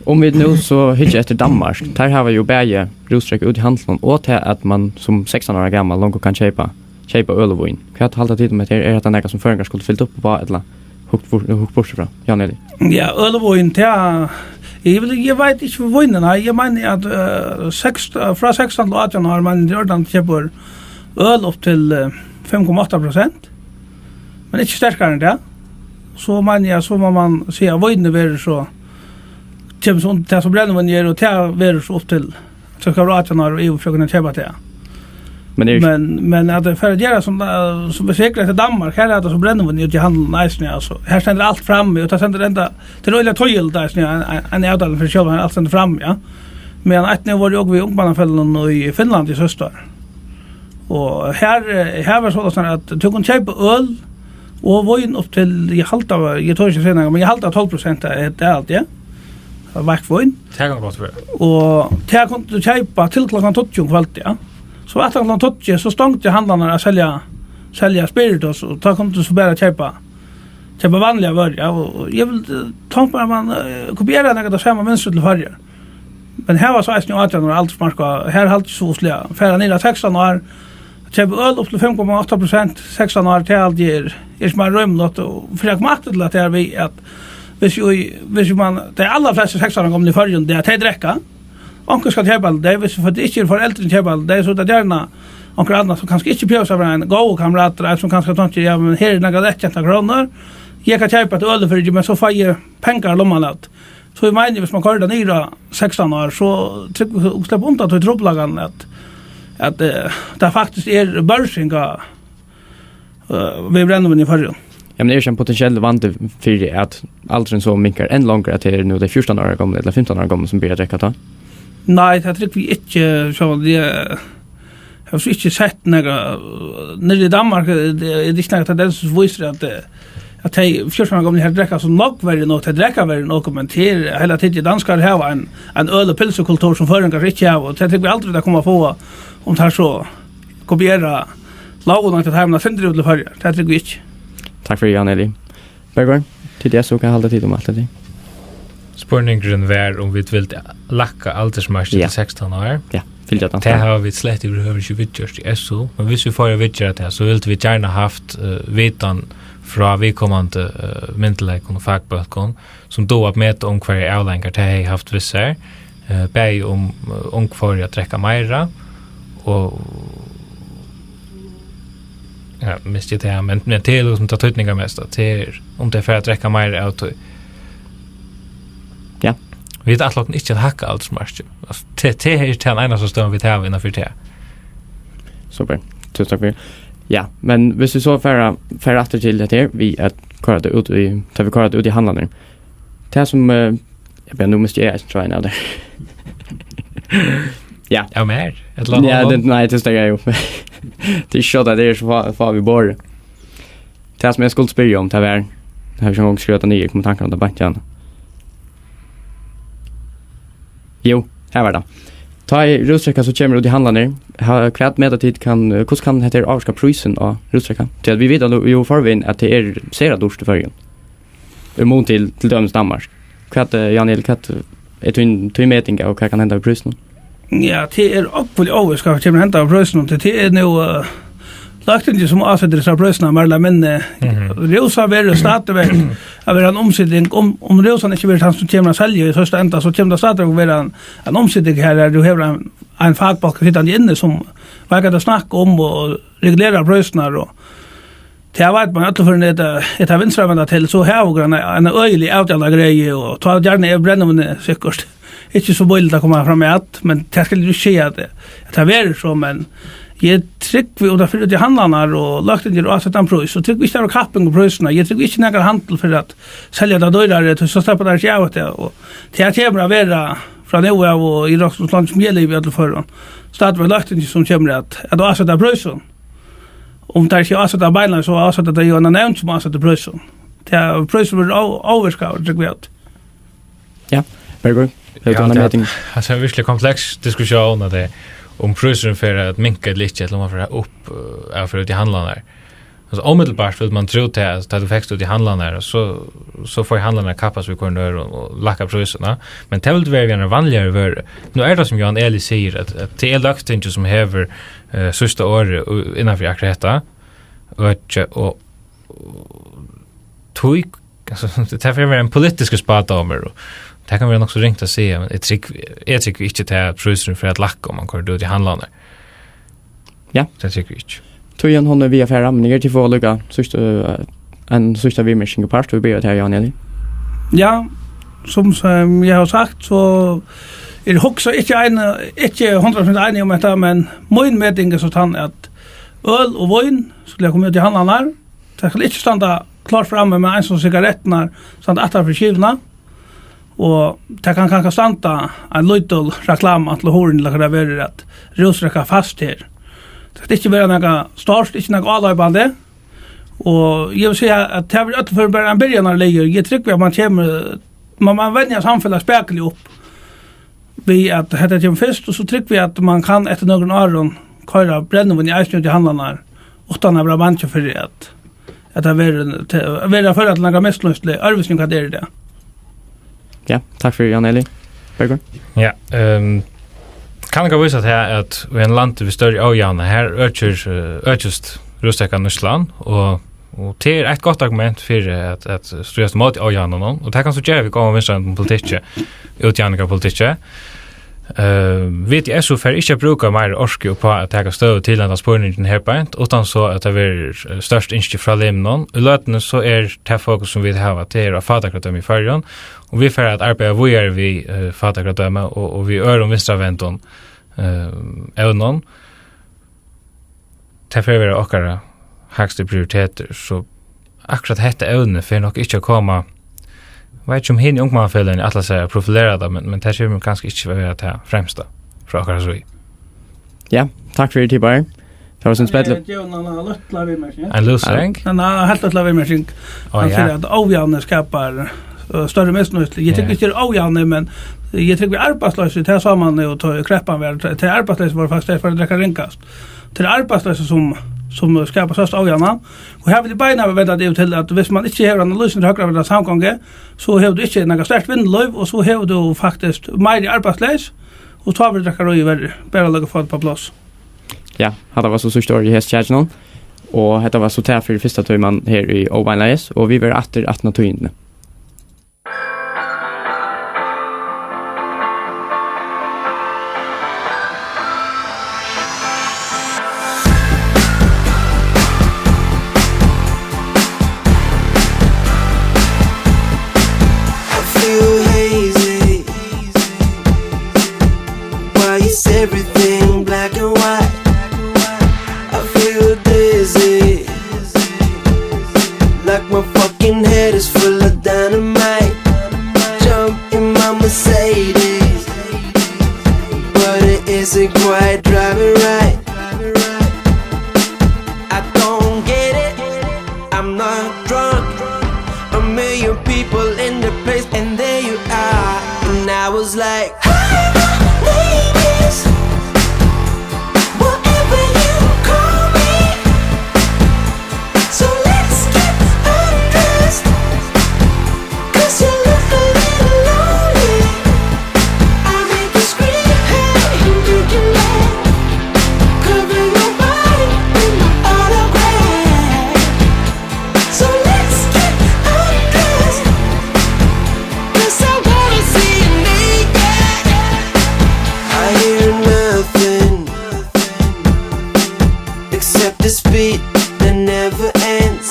Um vit nú so hyggja eftir Danmark, teir hava jú bæði rúsdrekka út í handlinum, og tað, at man sum sekstan ára gamal longu kann keypa, keypa øl og vín. Hvat halda tit um hetta her? Er hetta nakað, sum føroyingar skuldu fylgt upp á, ella hugt burt, hugt burtur frá? Jan Eli? Ja, øl og vín, tað, eg vil, eg veit ikki um vín, nei, eg meini, at, eh, seks-, frá sekstan til átjan ár, meini eg, tað er ordan keypir øl upp til, eh, fimm komma átta prosent, men ikki sterkari enn tað. So meini eg, so má man siga, at vínið verður so, kemur so undir tað, sum brennivínið er, og tað verður so upp til, so skal vera átjan ár og yvir fyri at kunna keypa tað. Men er Men, men at tað fer at gera sum, eh, sum við sikkurt eftir Danmark, her er tað so brennivínið úti í handlinum eisini, altso. Her stendur alt frammi, og tað stendur enda, tað er øgiliga týðiligt eisini, ein, ein, ein avdeling fyri sjálvan, her alt stendur frammi, ja. Men eitt nú var eg við ungmannafeløgunum í Finnlandi í síðsta ár. Og her, eh, her var soleiðis at tú kundi keypa øl og vín upp til, eg haldi, eg tori ikki at siga nakað, men eg haldi, at tólv prosent av, av alt, ja. Av veikt vín. Tað kann gott vera. Og tað kundi tú keypa til klokkan tíggju um kvøldið, ja. So aftan klokkan tíggju, so stongdu handlarnir at selja, selja spiritus, og tá kundi tú so bara keypa, keypa vanliga vøru, ja. Og, og eg vil, eh, tonka mær, at man, eh, kopiera nakað av sama mynstri til Føroyar. Men her var so eisini átjan ára aldursmark, og her haldi eg so sliga. Fara niður á sekstan ár, keypa øl upp til fimm komma átta prosent, sekstan ár, tað haldi eg er, er ikki meir rímiligt, og fyri at koma aftur til at tað er við, at hvis jo, hvis jo man, tey allarflestu sekstan ára gomlu í Føroyum, tað er tey drekka, onkur skal keypa til tey, hvis tey ikki eru foreldrini keypa til tey, so er tað gjarna onkur annar, sum kanska ikki behøvir at vera ein góður kameratur, ein sum kanska tonkir, ja, men her er nakrar lættjentar krónur, eg kann keypa eitt øl fyri teg, men so fái eg pengar í lumman av tí. So eg meini, viss man koyrir tað niður á sekstan ár, so trúgvi eg, og sleppa undan tí trupulleikan, at, at, eh, tað faktiskt er børsing á, eh, við brennivíni í Føroyum. Ja, men er ikki ein potentiell vandi fyri, at aldurin so minkar enn longur, at tað er nú tey fjúrtan ára gomlu ella fimtan ára gomlu, sum byrja at drekka tá? Nei, tað trúgvi eg ikki, so eg, eg havi so ikki sett nakað, eh, niðri í Danmark, eh, tað er ikki nakar tendens sum vísir, at, eh, at tey fjúrtan ára gomlu her drekka so nógv verri enn ok-, tey drekka verri enn okur, men tað er heila tikið, danskar hava ein, ein øl- og pylsukultur, sum føroyingar ikki hava, og tað trúgvi eg aldri, tað koma at fáa, um teir so kopiera lógina til teimum at senda út til Føroyar. Tað trúgvi eg ikki. Takk fyri, Jan Eli. Bergur, T D S, og hvat halda tit um alt hetta? Spurningurin var, um vit vildu lækka aldursmarkið Ja. til sekstan ár. Ja, fylgja tann. Tað hava vit slett yvirhøvur ikki viðgjørt í S U, men hvis vit fáa viðgjørt tað, so vildu vit gjarna havt, eh, vitan frá viðkomandi, eh, myndugleikum og fakbólkum, sum duga at meta, um hvørjar avleiðingar tað hevði havt við sær, eh, bæði um, eh, ung fóru at drekka meira, og, ja, misti eg tað, men, men tað er líkasum tað týdningarmesta, tað er, um tey fara at drekka meira av tí. Ja. Vit ætla okkum ikki at hækka aldursmarkið. Altso, tað, tað er tann einasta støðan, vit hava innanfyri tað. Super. Túsund takk fyri. Ja, men hvis vit so fara, fara aftur til hetta her, við at koyra tað út í, tá vit koyra tað út í handlarnar. Tað sum, eh, ja, men nú misti eg eisini tráðin av tær. Ja. Av mær? Ella Ja, honum? tað, nei, tað steðgar jú. Tað er ikki so, at tað er so fá, fá við borðið. Tað sum eg skuldi spyrja um, tað var, eg havi ikki eingong skrivað tað niður, eg kom í tankar um tað beint í hana. Jú, her var tað. Tá ið rúsdrekka so kemur út í handlarnar, ha-, hvat meta tit kann, hvussu kann hetta her ávirka prísin á rúsdrekka? Tí at vit vita nú jú í forvegin, at tað er sera dýrt í Føroyum. Í mun til, til dømis Danmark. Hvat, eh, Jan Eli, hvat er tín, tín meting av, hvat kann henda við prísinum? Ja, tað er ógvuliga óvist, hvat kemur at henda við prísinum. Tað, tað er nú, eh, Løgtingið, sum ásetir hesar prísirnar, meir ella minni. Mhm. Rúsað verður stadigvæk at vera ein umsiting. Um, um rúsan ikki verður tann, sum kemur at selja í síðsta enda, so kemur tað stadigvæk at vera ein, ein umsiting her, har tú hevur ein, ein fakbólk sitandi inni, sum veit hvat tey snakka um og regulerar prísirnar og Tað veit man, allir førir, at, at tað vinstrivenda til, so hava okur eina, eina øgiliga avtalda greið, og tá gjarna er brennivín sikkurt ikki so bíligt at koma fram at, men tað skal eg ikki siga, at, at tað verður so, men eg trúgvi, um tað fer út í handlarnar, og Løgtingið áseta ein prís, so trúgvi eg ikki, tað verður kapping um prísirnar. Eg trúgvi ikki, nakar handil fer at selja tað dýrari, tí so sleppa teir ikki av at tað, og tað kemur at vera frá nú av og í rættini, so leingi sum eg livi, í øllum førum, stadigvæk Løgtingið, sum kemur at, at áseta prísin. Um teir ikki áseta beinleiðis, so áseta tey jú eina nevnd, sum ásetir prísin. Tað, prísurin verður ó-, ávirkaður, trúgvi eg. Ja, Bergur, hevur tú Ja, eina tað, meting? Altso, tað er ein veruliga kompleks diskusjón, at tað, um prísurin fer at minka ella ikki, ella um hann fer upp, eh, av at fara út í handlarnar. Altso, umiddelbart vil man trúð tað, at tá tú fekst út í handlarnar, so, so fáa handlarnir at kappast við hvønn annan og, og lækka prísirnar. Men tað vil vera við eini vanligari vøru. Nú er tað, sum Jan Eli sigur, at, at tað er Løgtingið, sum hevur, eh, síðsta orðið í, innanfyri akkurát hetta økið, og, og tí, altso, tað fer at vera ein politiskur spádómur, og tað kann vera nokk so ringt at siga, men eg trúgvi, eg trúgvi ikki, at prísurin fer at lækka, um man koyrir út í handlarnar. Ja. Tað trúgvi eg ikki. Tíðin, hon er við at fara, men eg eri til at fáa líka síðstu, eh, ein síðsta viðmerking uppaftur, og byrja við tær, Jan Eli. Ja, sum, sum eg havi sagt, so eri eg ikki ein, ikki hundrað prosent einigur um hetta, men mín meting er so tann, at øl og vín skulu koma út í handlarnar. Tað skal ikki standa klárt frammi, men eins og sigarettirnar standa aftan fyri skivuna. Og tað kann kanska standa ein lítil reklama til hurðina, ella hvat tað verður, at rúsdrekka fæst her. Tað skal ikki vera nakað stórt, ikki nakað áloypandi. Og eg vil siga, at tað verður í øllum førum bara ein byrjanarliður. Eg trúgvi, at man kemur, man, man venjir samfelagið spakuliga upp við, at hetta kemur fyrst, og so trúgvi eg, at man kann eftir nøkrum árum koyra brennivín eisini út í handlarnar, uttan at vera bangin fyri, at, at tað verður, te-, verður at føra til nakað misnýtslu, øðrvísi enn hvat tað er í dag. Ja, takk fyri, Jan Eli. Bergur? Ja, ehm, kanningar vísa til, at í einum landi við størri ójavna, her økir, eh, økist rúsdrekkanýtslan, og, og tað er eitt gott argument fyri at, at stríðast móti ójavnanum, og tað kann so gera við góðum vinstrivendum politikki, útjavningarpolitikki. Eh, V T S U fer ikki at brúka meiri orku upp á at taka støðu til henda spurningin her beint, uttan so at tað verður, eh, størst ynski frá limunum. Í løtuni so er tað fokus, sum vit hava, tað er á fátækradømi í Føroyum, og vit fara at arbeiða víðari við, eh, fátækradømi og, og við øðrum vinstravendum, eh, evnum. Tað fer at vera okkara hægstu prioritetir, so akkurát hetta evnið fer nokk ikki at koma. Eg veit ikki, um hini ungmannafeløgini ætla sær at profilera tað, men, men tað kemur kanska ikki at vera tað fremsta frá okkara síðu. Ja, takk fyri, Tipar. Tað var sum spell. Eg geri eina lítla viðmerking. Ein lúsing? Ja. Nei, nei, heilt lítla viðmerking. Á, hann ja. Sigur at ójavni skapar, øh, størri misnýtslu. Eg tykki ja. Ikki er ójavni, men eg tykki við arbeiðsloysi, tað sá man jo, tá kreppan var, tað arbeiðsloysi var faktiskt, tað var drekka ringast. Tað er arbeiðsloysi sum, sum skapar størsta ójavnan. Og her vil eg beinanvegin venda tað yvir til, at viss man ikki hevur analysin til høgra við samgongu, so hevur tú ikki nakað sterkt vinnulív, og so hevur tú faktiskt meiri arbeiðsloysi, og tá verður drekkaríið verri, bara at leggja fót á pláss. Ja, hatta var so síðsta orð í hesi kjakinum, og hetta var so tað fyri fyrsta tíman her í Óbeinleiðis, og vit verða aftur aftan á tíðindini. I feel hazy. Why is everything black and white? I feel dizzy. Like my fucking head is full of dynamite. Jump in my Mercedes, but it isn't quite driving right. I don't get it. I'm not drunk. A million people in the place, and there you are. And I was like, "Hi, my name is whatever you call me. So let's get undressed, 'cause you look a little lonely. I make you scream, hey, you can laugh. Cover your body in my autograph. So let's get undressed, 'cause I wanna see you naked." I hear nothing except this beat that never ends.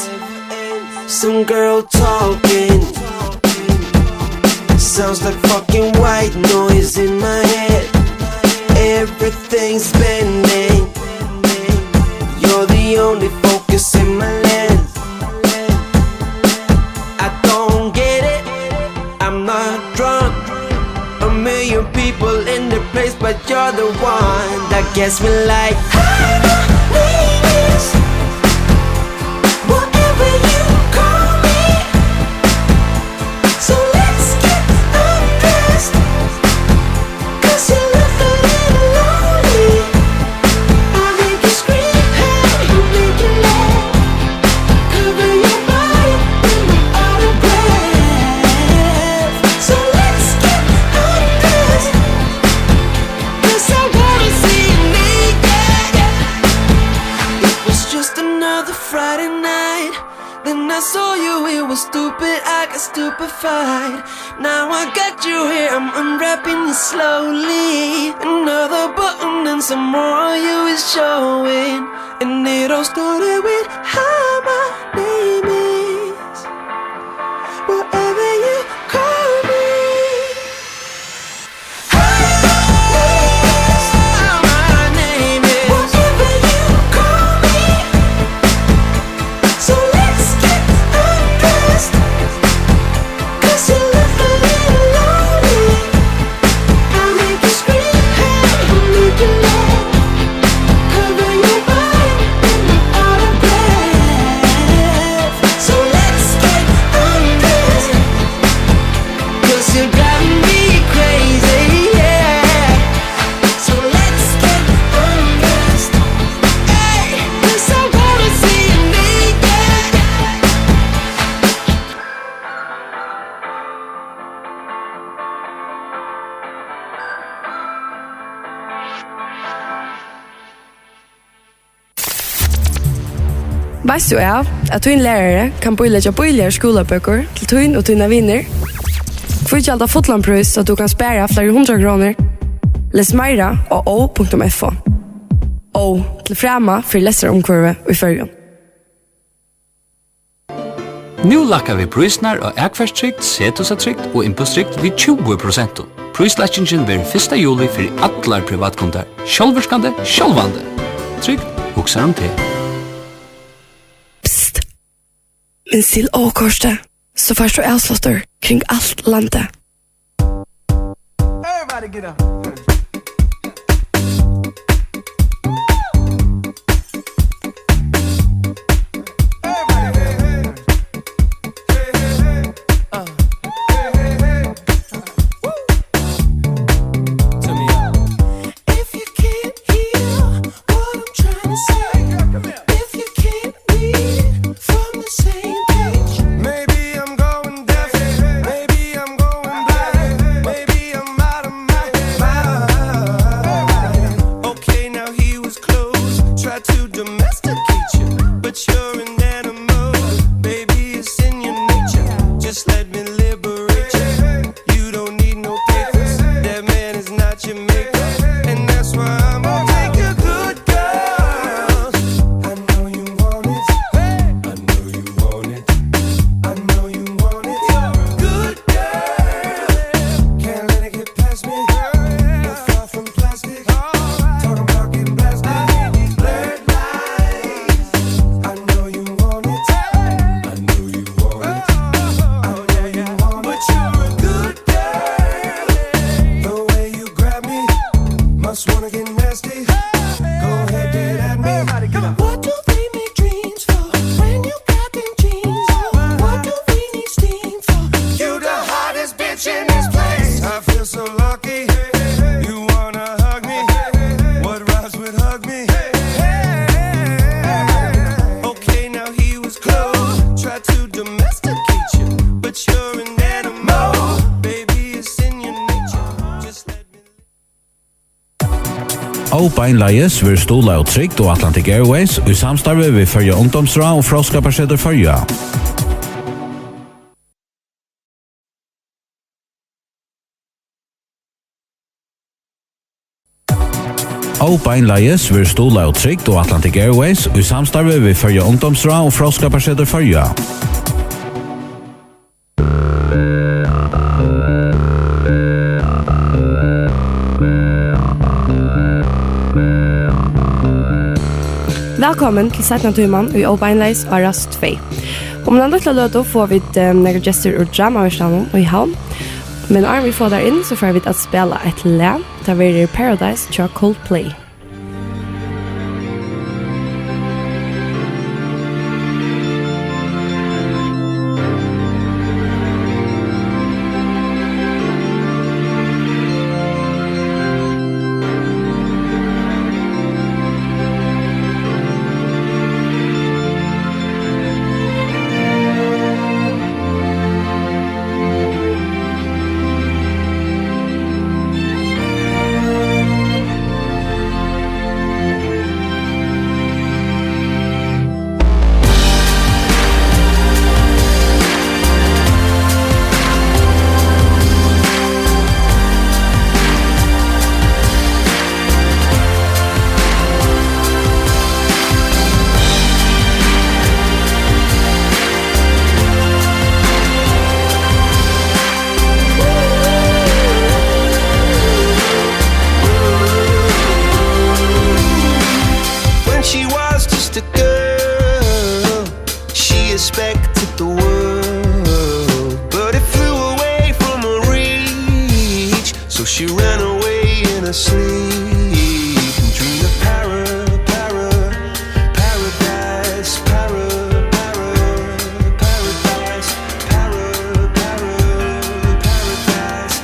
Some girl talking. Sounds like fucking white noise in my head. Everything's bending. You're the only focus in my lens. I don't get it. I'm not drunk. A million people in the place, but you're the one that gets me like, "Hi, my name is whatever you call me. So let's get undressed, 'cause you look a little lonely. I make you scream, hey, you make you laugh. Cover your body in my autograph. So let's get undressed, 'cause I wanna see you naked." It was just another Friday night. Then I saw you, it was stupid, I got stupefied. Now I got you here, I'm unwrapping you slowly. Another button and some more of you is showing. And it all started with, "Hi, my name is whatever you call me." Veitst tú av, at tín lærari kann bíleggja bíligar skúlabøkur til tín og tínar vinir? Hví gjalda fullan prís, so tú kann spara fleiri hundrað krónur? Les meira á ó punktum f o. Ó, til frama fyri lestrarumhvørvið í Føroyum. Nú lækka vit prísirnar á akfarstrygd, sethúsatrygd og innbústrygd við tjúgu prosent. Príslækkingin verður fyrsta juli fyri allar privatkundar. Sjálvvirkandi, sjálvandi. Trygd hugsar um teg. Psst! Minst til Ó-kortið, so fært tú avsláttur kring alt landið. Everybody get up. Everybody, hey, hey. Hey, hey, hey. Uh. Hey, hey, hey. Woo. Turn me up. If you can't hear what I'm trying to say, if you can't read from the same page, maybe I'm going deaf, maybe I'm going blind, maybe I'm out of my mind. Okay, now he was close, tried to domesticate you, but you're an animal, baby, it's in your nature. Just let me liberate you. You don't need no papers. That man is not your maker. And that's why I'm gonna take a good girl. I know you want it. I know you want it. I know you want it. You're a good girl. Can't let it get past me. You're far from plastic. Talking about getting blasted. Blurred lines. I know you want it. I know you want it. I know you want it. But you're a good girl. The way you grab me, must wanna get nasty. Go ahead, get at me. What do they make dreams for when you got them jeans on? What do they need steam for? You the hottest bitch in this place. I feel so lucky. You wanna hug me? What rhymes with hug me? Okay, now he was close. Tried to domesticate you, but you're an animal. Baby, it's in your nature. Just let me Ó-beinleiðis verður stuðlað av Trygd og Atlantic Airways í samstarvi við Føroya Ungdómsráð og Fróðskaparsetur Føroya. Ó-beinleiðis verður stuðlað av Trygd og Atlantic Airways í samstarvi við Føroya Ungdómsráð og Fróðskaparsetur Føroya. Vælkomin til seinna tíman í Ó-beinleiðis á Rás tvey. Um eina lítla løtu fáa vit, eh, nakrar gestir úr Dramavirkstaðnum í Havn. Men áðrenn vit fáa teir inn, so fara vit at spæla eitt lag. Tað verður Paradise hjá Coldplay. When she was just a girl, she expected the world, but it flew away from her reach. So she ran away in her sleep and dreamed of para, para, paradise, para, para, paradise, para, para, paradise.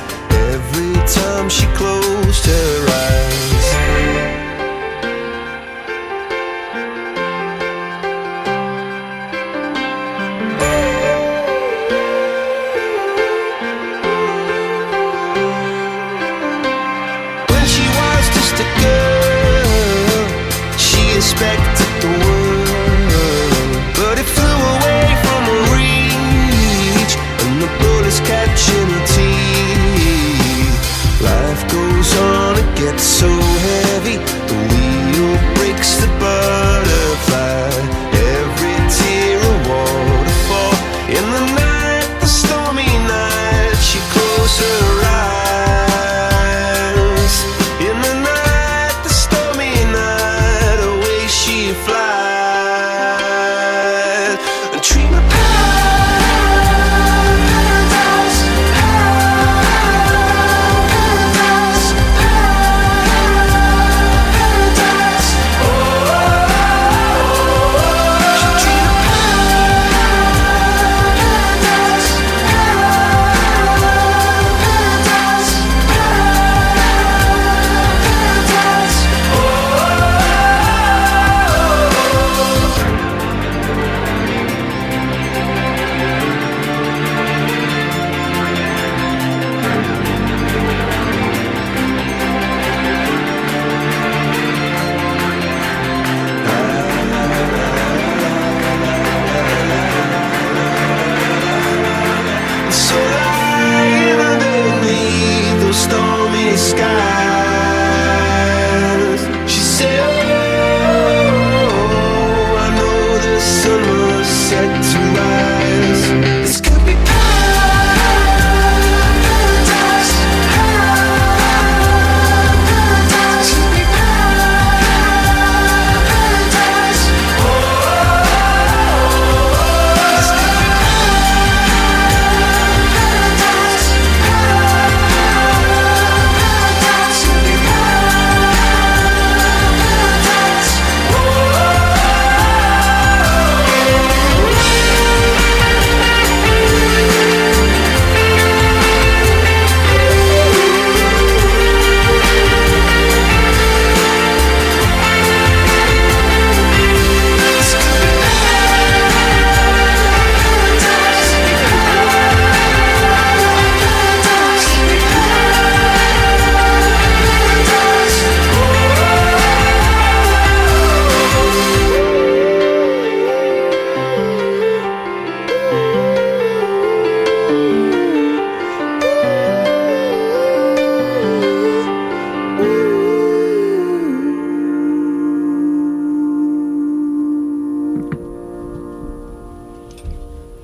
Every time she closed her eyes. When she was just a girl, she expected the world,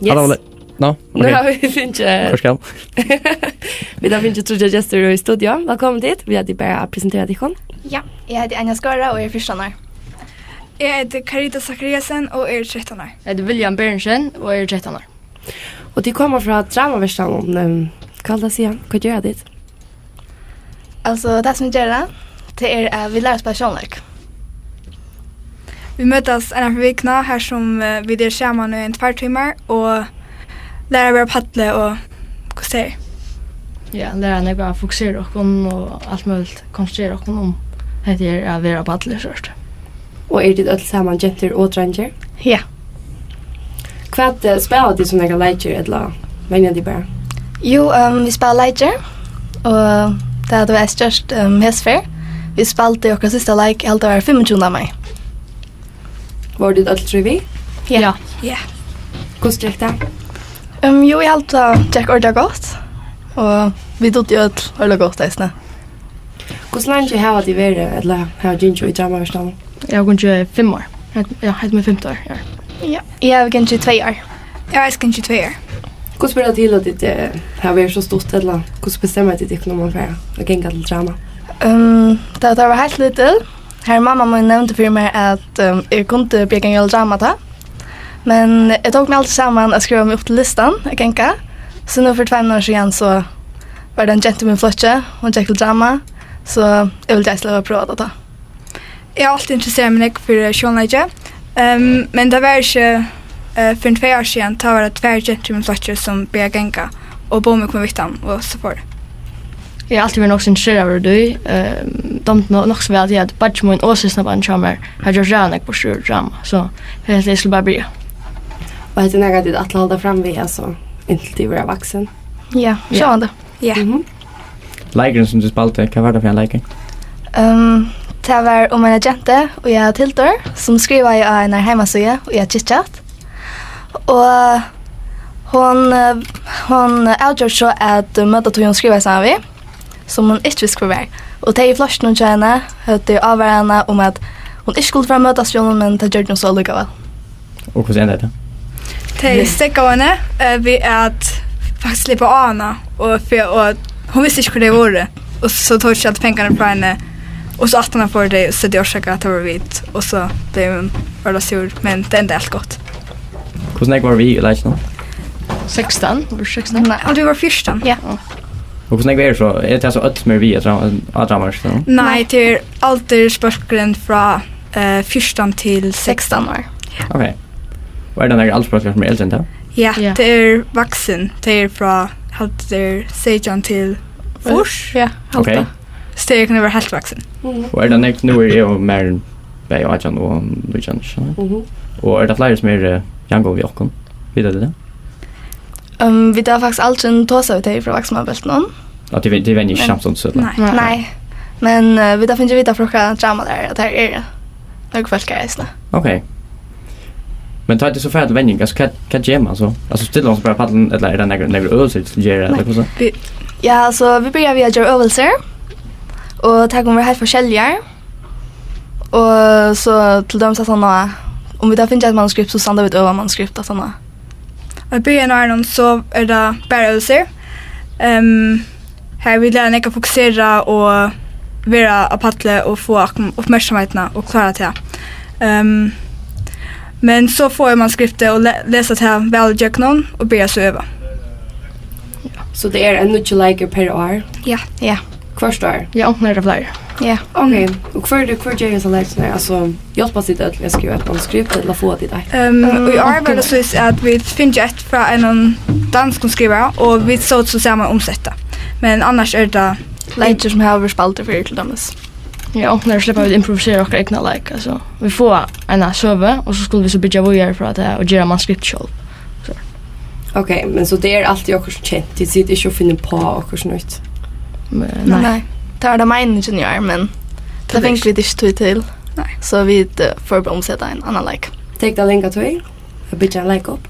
Yes. Halló, Ole. Nå, ok. Nú hava vit fingið Hvar skal? Vit hava fingið tríggjar gestir í studio. Vælkomin tit. Vit hava bara at presentera tykkum. Ja, eg heiti Anja Skara og eg eri fjúrtan ár. Eg heiti Karita Zachariasen og eri trettan ár. Eg heiti William Berntsen og eri trettan ár. Og tit koma frá Dramaverkstaðnum. Ehm, hvat vil tað siga? Hvat gera tit? Altso, tað sum vit gera, tað er, at vit læra at spæla sjónleik. Vit møtast eina ferð um vikuna, har sum, eh, vit eru saman í ein tveir tímar og læra at vera á palli og hvussu tað er. Ja, læra nógv at fokusera okkum og alt møguligt, konsentrera okkum um hetta her at vera á palli, so er tað. Og eru tit øll saman gentur og dreingir? Ja. Hvat, eh, spæla tit so nógvar leikir, ella venja tit bara? Jú, ehm, vit spæla leikir, og tað hava vit eisini gjørt, ehm, hesa ferð. Vit spældu okkara síðsta leik, eg haldi tað var fimmogtjúgunda mai. Vóru tit øll trý við? Ja. Ja. Ja. Hvussu gekk tað? Ehm, jú, eg haldi tað gekk ordiliga gott, og vit dugdu øll ordiliga gott eisini. Hvussu leingi hava tit verið, ella hava gingið í Dramaverkstaðnum? Eg havi gingið í fimm ár. Hetta, ja, hetta er mítt fimta ár, ja. Ja, eg havi gingið í tvey ár. Eg havi eisini gingið í tvey ár. Hvussu ber tað til, at tit, eh, hava verið so stutt, ella hvussu bestemma tit tykkum, um man fara at ganga til drama? Ehm, tá, tá eg var heilt lítil, har mamma mín nevndi fyri mær, at, ehm, eg kundi byrja at ganga til drama tá. Men eg tók meg aldri saman at skriva meg upp til listan at ganga. So nú fyri tveimum árum síðan, so var tað ein genta í mínum flokki, hon gekk til drama, so eg vildi eisini prøva tað tá. Eg havi altíð interesserað meg nógv fyri sjónleiki, ehm, men tað var ikki, eh, fyrr enn tvey ár síðan, tá var tað tvær gentur í mínum flokki, sum byrjaðu at ganga, og bóðu meg koma við teimum, og so fór eg. Eg havi altíð verið nokk so interesseraður í tí. Ehm, dámdi no-, nokk so væl tí, at beiggi mín og systkinabarnið hjá mær hava gjørt ræðuliga nógv burtur úr drama, so eg helt, eg skuldi bara byrja. Og hetta er nakað, tit ætla at halda fram við, altso, inntil tit verða vaksin? Ja, ja. Sjálvandi. Ja. Mhm. Leikurin, sum tú spældi, hvat var tað fyri ein leikur? Ehm, tað var um eina gentu, ið æt Hildur, sum skrivaði á einari heimasíðu, ið æt KitKat. Og hon, eh, hon avgjørdi so at møta tí, hon skrivaði saman við, sum hon ikki visti hvør var. Og tey í flokkinum hjá henni høvdu ávarað hana um, at hon ikki skuldi fara at møtast við honum, men tað gjørdi hon so allíkavæl. Og hvussu endaði tað? Tey steðgaðu henni, eh, við at faktiskt sleppa á hana, og fyri, og hon visti ikki, hvør tey vóru. Og so tóku tey allir pengarnar frá henni, og so aftaná fóru tey, og so høvdu tey orsakað, at tað vóru vit, og so bleiv hon ordiliga súr, men tað endaði alt gott. Hvussu nógv vóru vit í leikinum? Sekstan, vóru sekstan? Nei, og vit vóru fjúrtan. Ja. Og hvussu nógv eru so? Er tað so øll, sum eru við á dra-, á dramaverkstaðnum? Nei, tað er aldursbólkurin frá, eh, fjúrtan til sekstan ár. Ok. Og er tað nakrir aldursbólkar, sum eru eldri enn tað? Ja, ja. Tað er vaksin. Tað er frá, haldi eg, seytjan til fýrs. Ja, haldi. Ok. So tað er, kann vera heilt vaksin. Og er tað nógv, nú eri eg og Maren bæði átjan og nítjan, ikki sant? Mhm. Og er tað fleiri, sum eru, eh, younger við okkum? Vita tit tað? Um, vit hava faktiskt aldrin tosað við tey frá Vaksinabeltinum. Ja, tit ve-, tit venja ikki samstundis, ella? Nei. Nei. Nei. Men, eh, vit hava fingið at vita frá okkara dramalærara, at har eru nøkur fólk har eisini. Ok. Men tá tit so fara til venjing, altso, hvat, hvat ger man so? Altso, stillar man seg bara á pallin, ella eru tað nakrar, nakrar øvilsir, tit gera, ella hvussu? Nei. Vit, ja, altso, vit byrja við at gera øvilsir, og tær kunnu vera heilt forskelligar. Og so til dømis aftaná, um vit hava fingið eitt manuskript, so standa vit og øva manuskript aftaná. Í byrjan av árinum, so er tað bara øvilsir. Ehm, har vit læra nógv at fokusera og vera á palli og fáa okkum uppmerksamheitina og klára tað. Ehm, men so fáa vit manuskriptið og le-, lesa tað væl ígjøgnum og byrja so at øva. So tað er ein nýggjur leikur per ár? Ja. Ja. Hvørt ár? Ja, onkuntíð eru tað fleiri. Ja. Ok, og hvør, hvør ger hesar leikirnar? Altso, hjálpa tit øll við at skriva eitt manuskript, ella fáa tit eitt? Ehm, í ár var tað so, at vit fingu eitt frá einum danskum skrivara, og vit sótu so saman og umsettu. Men annars er tað leikir, sum hava verið spældir fyrr, til dømis. Ja, onkuntíð sleppa vit at improvisera okkara egna leik, altso. Vit fáa eina søgu, og so skulu vit so byggja víðari frá tí og gera manuskript sjálv. So. Ok, men so tað er altíð okkurt kent, tit sita ikki og finna uppá okkurt nýtt? Men, nei. Nei. Tað var tað meiningin í ár, men tað fingu vit ikki tíð til. Nei. So vit, eh, fóru bara at umseta ein annan leik. Tekur tað langa tíð at byggja ein leik upp?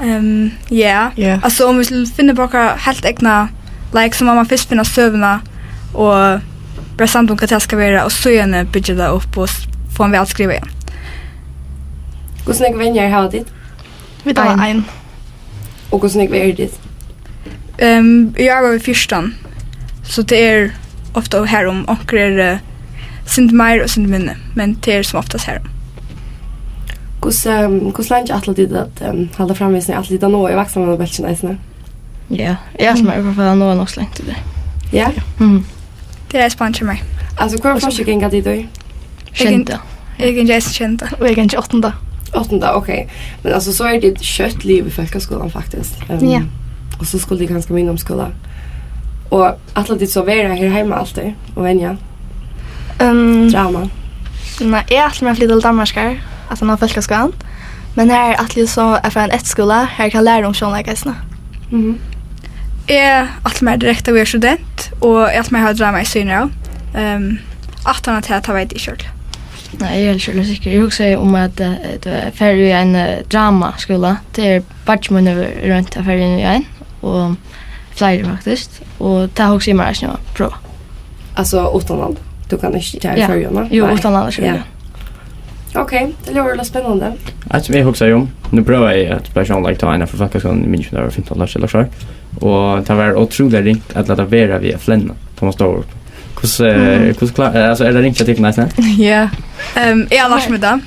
Ehm, ja. Ja. Altso, um vit skulu finna uppá okkara heilt egna leik, so má man fyrst finna søguna og bara samla um, hvat tað skal vera, og síðani byggja tað upp og s-, fáa hann væl skrivaðan. Hvussu nógvar venjarar hava tit? Vit hava ein. Og hvussu nógv eru tit? Ehm, í ár vóru vit fjúrtan, so tað er ofta her um onkur er, eh, sindur meir og sindur minni, men tað er sum oftast her um. Hvussu, ehm, hvussu leingi ætla tit at, ehm, halda fram við, ætla tit at náa í vaksnamannabólkin eisini? Ja, eg ætli mær í hvørt fall at náa nokk so langt í tí. Ja? Mhm. Tað er spennandi hjá mær. Altso, hvørja flokk ganga tit í? Sjeynda. Eg gangi eisini sjeynda. Og eg gangi áttanda. Áttanda, ok. Men altso, so eru tit skjótt liðug við fólkaskúlan, faktiskt. Ehm, ja. Og so skulu tit kanska í miðnámsskúla. Og ætla tit so at vera her heima altíð og venja? Ehm, drama? Nei, eg ætli mær at flyta til Danmarkar, at eg nái fólkaskúlan. Men her ætli eg so at fara ein eftirskúla, har eg kann læra um sjónleik eisini. Mhm. Eg ætli mær direkt at vera student, og eg ætli mær at hava drama í síðuna av. Ehm, aftan á tað, tað veit eg ikki ordiliga. Nei, eg eri ikki ordiliga sikkur. Eg hugsaði um at, eh, tú veit, fara í ein, eh, dramaskúla. Tað er beiggi mín hevur roynt at fara inn í ein, og fleiri faktiskt. Og tað hugsaði eg mær eisini um at prøva. Altso uttanlanda? Tú kanst ikki gera tað í Føroyum, nei? Jú, nei. Uttanlanda, ja. Ok, tað ljóðar spennandi. Eitt sum eg hugsaði um, nú prøvaði eg at spæla sjónleik, tá ein av fólkaskúlanum, eg minnist ikki um tað var fimtan ella so, og tað var ótrúliga ringt at lata vera við at flenna, tá man stóð upp. Hvussu, eh, hvussu klá-, eh, altso, er tað ringt hjá tykkum eisini? Ja. Ehm, eg havi lært meg tað.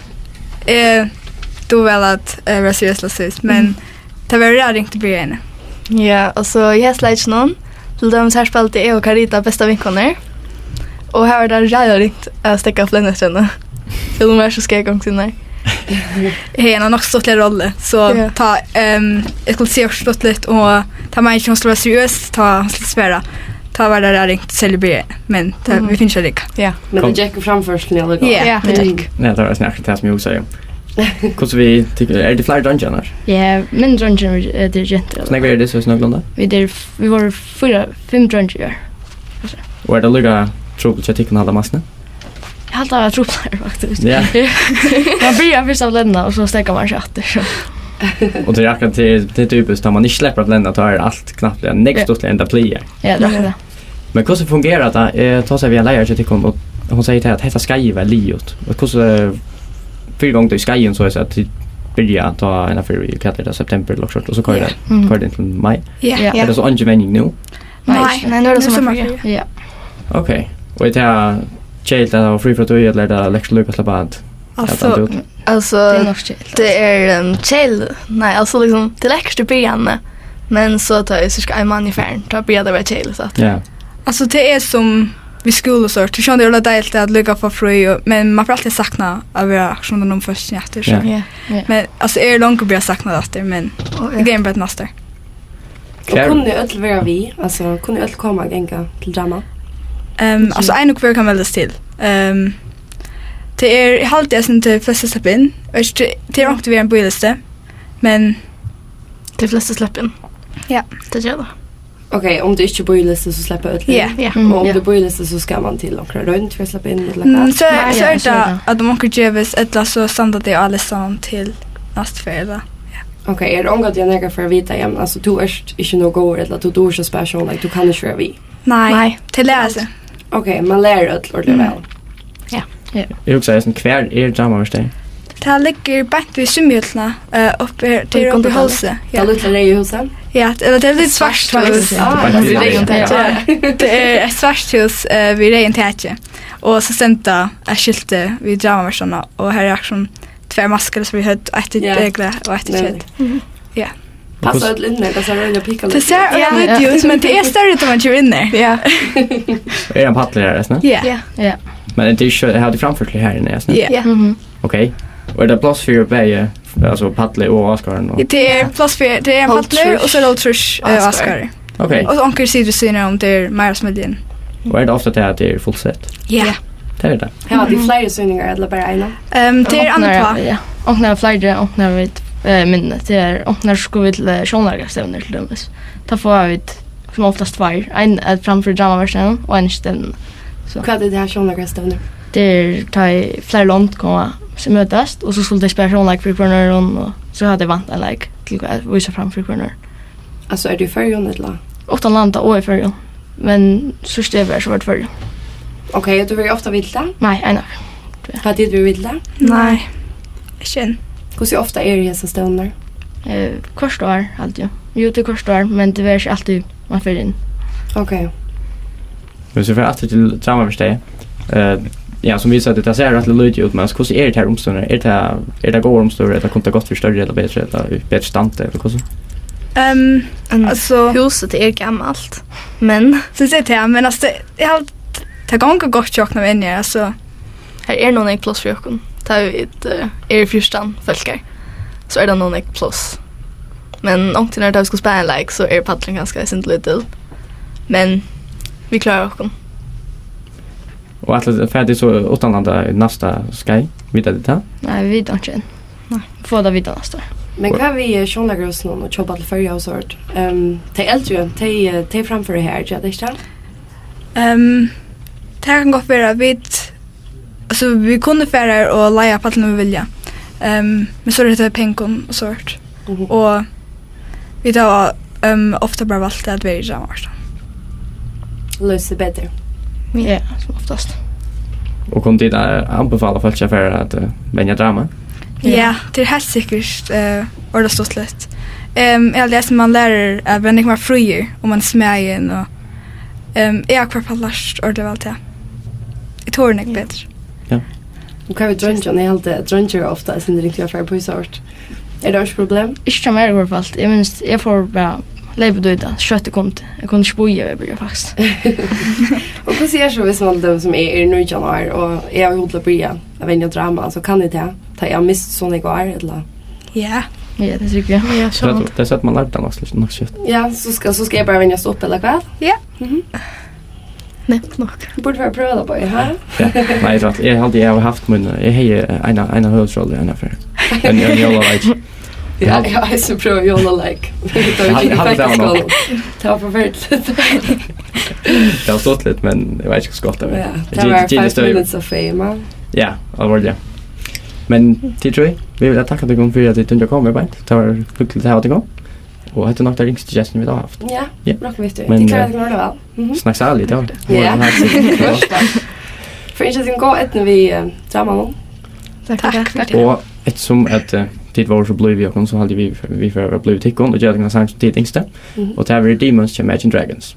Eg dugi væl at, eh, vera seriøs, latið seg, men tað var ræðuliga ringt í byrjanini. Ja, og so í hesum leikinum, til dømis her spældi eg og Carita bestu vinkonur, og her var tað ræðuliga ringt at steðga at flenna eftir henni. Tí hon var so skeiv gongd sinnar. Eg hevði eina nokk stuttliga rollu, so ja, tá, ehm, eg skuldi siga okkurt stuttligt, og tá meiningin hon skuldi vera seriøs, tá hon skuldi svara, tá var tað ræðuliga ringt, serliga í byrjanini, men tað, mhm, vit fingu tað líka. Ja. Men tað gekk í framførsluni allíkavæl. Ja, ja, tað gekk. Ja, tað var eisini akkurát tað sum eg hugsaði um. Hvussu við tyk-, eru tit fleiri dreingir annars? Ja, minni dreingir enn vit, eh, tað eru gentur. Hvussu nógv eru tit so, nøkulunda? Vit eru f-, vit vóru fýra, fimm dreingir í ár. Og er tað líka trupult hjá tykkum at halda maskuna? Eg helt tað var truplari, faktiskt. Ja. Man byrjar fyrst at flenna, og so steðgar man seg aftur, so. Og tað er akkurát, tað er, tað er typiskt, tá man ikki sleppur at flenna, tá er alt knappliga nógv, ja, stuttligari enn tað plagar. Ja, tað er akkurát tað. Men hvussu fungerar tað? Eg tosaði við ein leiðara hjá tykkum, og hon segði til at hetta skeiðið var liðugt. Og hvussu, eh, fyrigongur er í skeiðum, so at tit byrja tá eina ferð í, hvat er tað, september ella okkurt, og so koyrir, ja, mhm, koyrir tað inn til mai? Ja. Ja. Er tað so eingin venjing nú? Nei, nei, nú er tað summarfrí. Summarfrí, ja. Ja. Ok. Og er tað keðiligt at hava frí frá tí, ella er tað lekkert líka at slappa av? Altso, ja, tað er út. Altso, tað er nokk keðiligt, tað er, ehm, keðiligt. Nei, altso, liksom, tað er lekkert í byrjanini, men so tá eg cirka ein mánaði farin, tá byrjar tað at vera keðiligt aftur. Ja. Altso, tað er sum við skúla og sovorðið. Tú skilur, tað er deiligt at líka fáa frí, og, men man fer altíð at sakna at vera sum tann ungi fólkið aftur, so. Ja. Ja, ja. Men, altso, eg eri longu byrjað at sakna tað aftur, men eg gleði meg bara til næsta ár. Og kunnu øll vera við? Altso, kunnu øll koma at ganga til drama? Ehm, altso, ein og hvør kann meldast til. Ehm, tað er, eg haldi, at tey flestu sleppa inn. Eg veit ikki, tað er onkuntíð verið ein bíðilisti, men tey flestu sleppa inn. Ja. Tað ger tað. Ok, um tú ikki er bíðilisti, so sleppa øll inn? Ja. Ja. Og um tú er bíðilisti, so skal man til onkra roynd fyri at sleppa inn, ella hvat? Mm, so, nei, so ja, er so er tað, at um onkur gevist, ella so standa tey á listanum til næstu ferð, ella? Ok, er ongantíð at nakar fer at vita, jamen, altso, tú ert ikki nóg góður, ella tú dugir ikki at spæla sjónleik, tú kanst ikki vera við? Nei, nei, tey læra seg. Ok, man lærir øll ordiliga væl. Ja. Ja. Eg hugsaði eisini, hvar er dramaverkstaðið? Tað liggur beint við svimjihøllina, eh, uppi her, tað er uppi í Hálsi. Ja. Tað lítla reyða húsið? Ja, ella tað er eitt svart hús. Ah, tað er reyðum taki. Ja. Tað er eitt svart hús, eh, við reyðum taki. Og so stendur eitt skilti við dramaverkstaðnum, og her er akkurát tvær maskur, sum vit høvdu, eitt í, ja, egli og eitt í, nemliga, kjøt. Mhm. Ja. Passa øll inn har, tað sær øgiliga pikkaligt út. Tað sær øgiliga lítið út, men tað er størri, tá man kemur inn har. Ja. Er ein pallur har, eisini? Ja. Ja. Ja. Men er tað ikki, hava tit framførslu har inni, eisini? Ja. Ja. Mhm. Ok. Og er tað pláss fyri bæði, altso, palli og áskoðaran og... Ja, tað er pláss fyri, tað er ein pallur, og so er tað hálvtrýss, eh, áskoðarar. Ok. Og onkur situr við síðuna av, um tað er meira smidigt. Og er tað ofta tað at tað er fullsett? Ja. Ja. Tað er tað. Hava tit fleiri sýningar ella bara eina? Ehm, tað er annað hvørt. Ja. Onkrar fleiri, onkrar vit, eh, minni. Tað er, onkrar skulu vit til, eh, sjónleikastevnur til dømis. Tá fáa vit sum oftast tveir. Ein er framfyri dramaverkstaðnum og ein í stevnuni. So. Hvat er tað her sjónleikastevnur? Tað er tá ið fleiri lond koma, sum møtast, og so skulu tey spæla sjónleik fyri hvørjum øðrum, og so hava tey vant ein leik til at vísa fram fyri hvørjum øðrum. Altso, er tað í Føroyum, ella? Uttanlanda og í Føroyum. Men síðst eg var, so var tað í Føroyum. Ok, og tú verður ofta við til tað? Nei, eina ferð. Hava tit verið við til tað? Nei, ikki enn. Hvussu ofta eru hesar stevnurnar? Eh, hvørt ár, haldi eg. Jú, tað er hvørt ár, men tað verður ikki altíð, man fer inn. Ok. Hvis vi fer aftur til dramaverkstaðið, eh, ja, sum vit søgdu, tað sær rættiliga lítið út, men altso, hvussu eru tær umstøðurnar? Er tað, eru tað góðar umstøður, ella kundi tað gott verið størri, ella betri, ella í betri standi, ella hvussu? Ehm, altso, húsið, tað er gamalt, men sum sagt, ja, men altso, tað, eg haldi, tað gongur gott hjá okkum inni, altso. Her er nú nógv pláss fyri okkum. Tá vit, eh, eru fjúrtan fólk her, so er tað nú nógv pláss. Men onkuntíð, tá vit skulu spæla ein leik, so er pallurin kanska eitt sindur lítil. Men vit klára okkum. Og ætla, fara tit so uttanlanda í næsta skeið? Vita tit tað? Nei, vit vita einki enn. Nei. Fáa tað at vita næsta ár. Men hvat við, eh, Sjónleikarhúsinum og Kjópalli Føroya og so? Ehm, tey eldru, tey, eh, tey framføra her, gera tey ikki tað? Ehm, tað kann gott vera, vit, altso, vit kunnu fara har og leiga pallin, um vit vilja. Ehm, men so er tað pengum og so. Mhm. Og vit hava, ehm, ofta bara valt at vera í dramaverkstaðnum. Loysir betur. Ja, sum oftast. Og kunnu tit, eh, anbefala fólki at fara at, eh, venja drama? Ja, tað er heilt sikkurt, eh, orðið stuttligt. Ehm, eg haldi, at man lærir at vera nógv meira fríur, og man er smæðin, og, ehm, eg havi í hvørt fall lært ordiliga væl tað. Eg tori nógv betur. Ja. Og hvat við dreingirnar? Eg haldi, at dreingir eru ofta eitt sindur ringt við at fara upp í so. Er tað einki problem? Ikki hjá mær í hvørt fall. Eg minnist, eg fór bara leyp út í tað, skjótt eg kundi. Eg kundi ikki bíða við at byrja, faktiskt. Og hvussu er so, hvis man, til dømis, sum eg, er nítjan ár, og eg havi hug til at byrja at venja drama, so kann eg tað, tá eg havi mist so nógv ár, ella? Ja. Ja, tað trúgvi eg. Ja, so. Tað, tað er so, at man lærdi tað nokk, nokk skjótt. Ja, so skal, so skal eg bara venjast upp, ella hvat? Ja. Mhm. Nemt nokk. Tú burdi fara at prøva tað, Bogi, ha? Ja. Nei, eg trúgvi, eg haldi, eg havi havt mín, eg hevði eina, eina høvuðsrollu eina ferð. Ein, ein jólaleik. Eg Ja, haldi eg havi eisini prøvað jólaleik. Tað var Eg haldi, eg haldi, tað var nokk. Tað var forferdiligt. Tað var stuttligt, men eg veit ikki, hvussu gott tað var. Ja, Eg tað giti, var giti five støði. Minutes of Fame, ja. Ja, alvorliga. Men, tit trý, vit vilja takka tykkum fyri, at tit kundu koma, beint. Tað var hugnaligt at hava tykkum. Og hetta er nokk teir yngstu gestirnir, vit hava havt. Ja, Ja. Nokk vit. Men, Tit klára eh, tykkum ordiliga væl. Mhm. Snakk saligt, ja. Ja. Hon er heilt sikkert. Fyri ikki at góða eydnu við, eh, dramanum. Takk fyri Takk tað. Fyri tað. Og eftirsum at, eh, tit vóru so blíð við okkum, so haldi eg, vit, vit fara at blíva við tykkum og gera tykkum ein sang, sum tit ynsktu. Mhm. Og tað verður Demons hjá Imagine Dragons.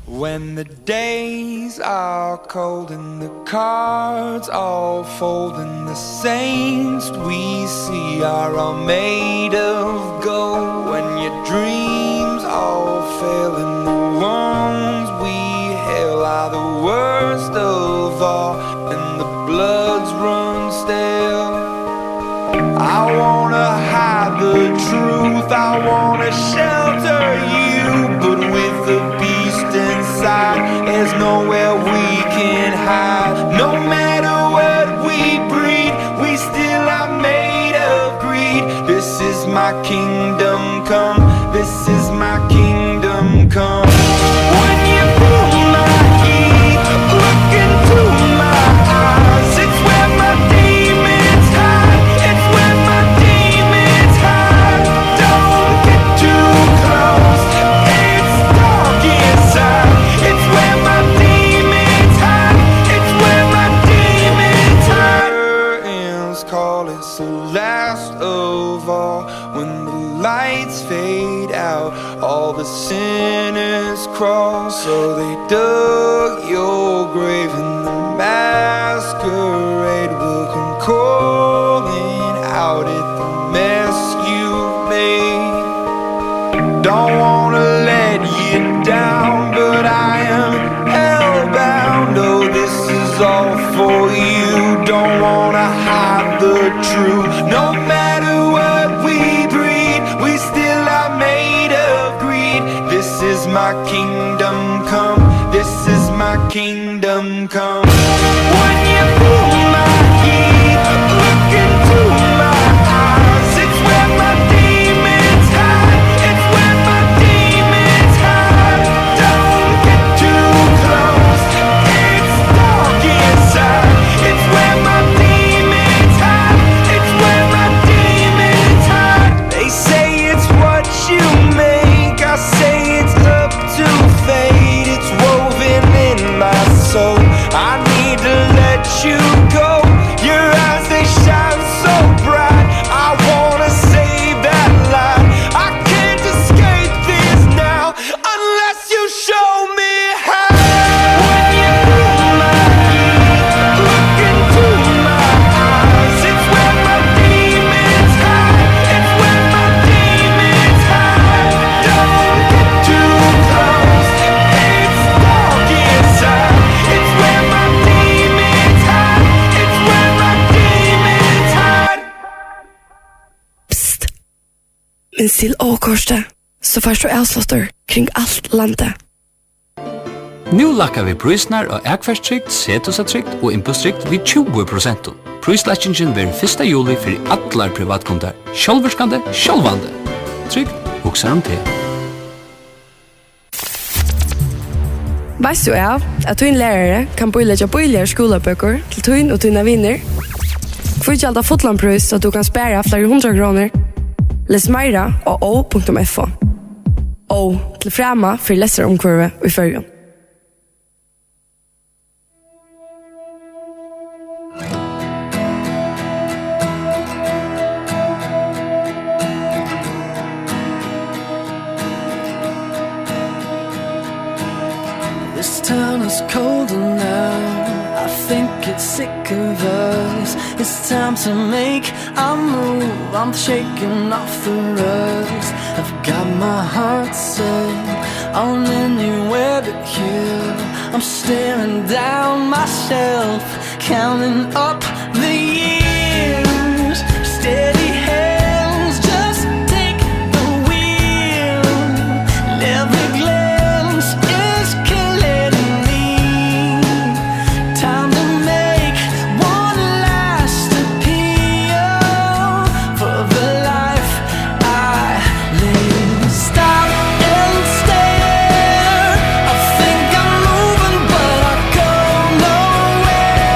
When the days are cold and the cards all fold and the saints we see are all made of gold. When your dreams all fail and the wounds we hail are the worst of all and the bloods run stale. I wanna hide the truth, I wanna shelter you, but with the beast inside, there's nowhere we can hide. No matter what we breed, we still are made of greed. This is my kingdom come, this is my kingdom come. When you pull my key, look into my eyes, it's where my demons hide, it's where my demons hide. Don't get too close, it's dark inside, it's where my demons hide, it's where my demons hide. Curtains call, it's the last of all. When the lights fade out, all the sinners crawl. So they dug your grave, and the masquerade will come calling out at the mess you've made. Don't wanna let you down, but I am hellbound. Oh, this is all for you. Don't wanna hide the truth. No matter what we breed, we still are made of greed. This is my kingdom come. This is my kingdom come. When you pull my key, look into my eyes, it's where my demons hide, it's where my demons hide. Don't get too close, it's dark inside, it's where my demons hide, it's where my demons Minst til Ó-kortið, so fært tú avsláttur kring alt landið. Nú lækka vit prísirnar á akfarstrygd, sethúsatrygd og innbústrygd við tjúgu prosent. Príslækkingin verður fyrsta juli fyri allar privatkundar. Sjálvvirkandi, sjálvandi. Trygd hugsar um teg. Veitst tú av, at tín lærari kann bíleggja bíligar skúlabøkur til tín og tínar vinir? Hví gjalda fullan prís, so at tú kann spara fleiri hundrað krónur? Les meira á ó punktum f o. Ó, til frama fyri lestrarumhvørvið í Føroyum. This town is colder now. I think it's sick of us. It's time to make a move. I'm shaking off the rust. I've got my heart set on anywhere but you. I'm staring down myself, counting up the years. Steady hands, just take the wheel. And every glance is killing me. Time to make one last appeal for the life I live. Stop and stare. I think I'm moving, but I go nowhere.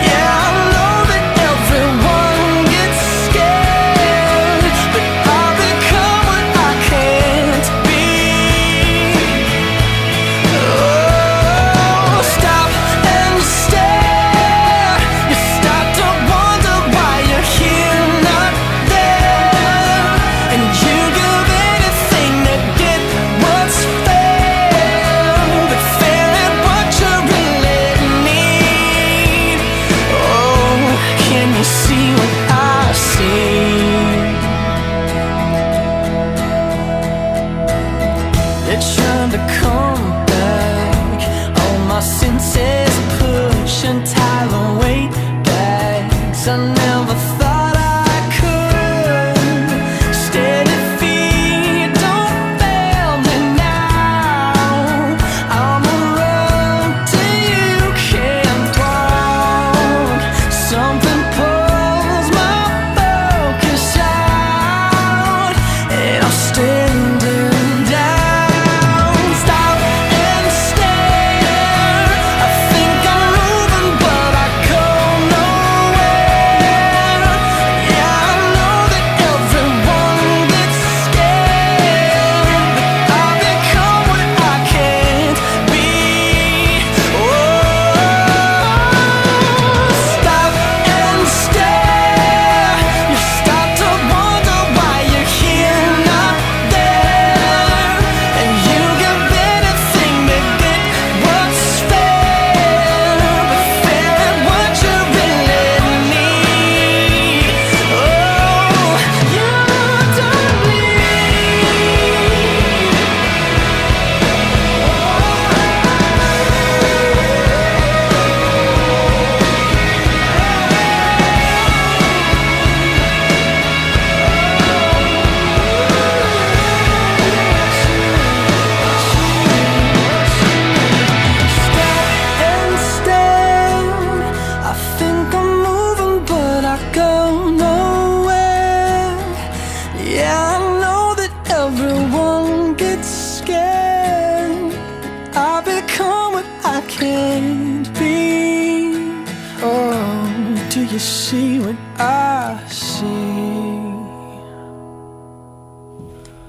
Yeah, I know that everyone gets scared, but I become what I can't be. Oh, stop and stare. You start to wonder why you're here, not there. And you give anything to get what's fair, but fair ain't what you really need. Oh, can you see what I see? They're trying to come back. All my senses push and tie the weight back. I never thought I could. Steady feet, don't fail me now. I'm a road you can't walk. Something pulls my focus out, and I'm standing down. Stop and stare. I think I'm moving, but I go nowhere. Yeah, I know that everyone gets scared, but I become what I can't be. Oh, stop and stare. You start to wonder why you're here, not there. And you give anything to get what's fair, but fair ain't what you really need. Oh, you don't need. Stop and stare. I think I'm moving, but I go nowhere. Yeah, I know that everyone gets scared. I become what I can't be. Oh, do you see what I see?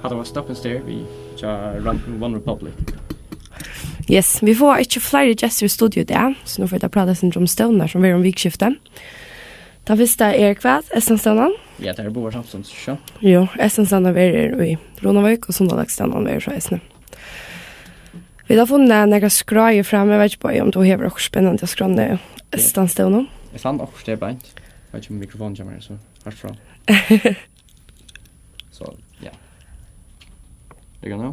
Hatta var Stop and Stare við hjá Run-, One Republic. Yes, vit fáa ikki fleiri gestir í studio í dag, so nú fer eg at prata eitt sindur um stevnurnar sum verða um vikuskiftið. Tann fyrsta er hvat? Eystanstevnan? Ja, tað er Báðar Samsons, so. Jú, Eystanstevnan verður í Runavík og Sundalagsstevnan verður so eisini. Vit hava funnið nakrar skráir fram, eg veit ikki, Bogi, um tú hevur okkurt spennandi á skránni, ja, Eystanstevnan? Eg fann okkurt her beint. Eg veit ikki, um mikrofonin hjá mær er so hart frá. So, ja. Er tað nú?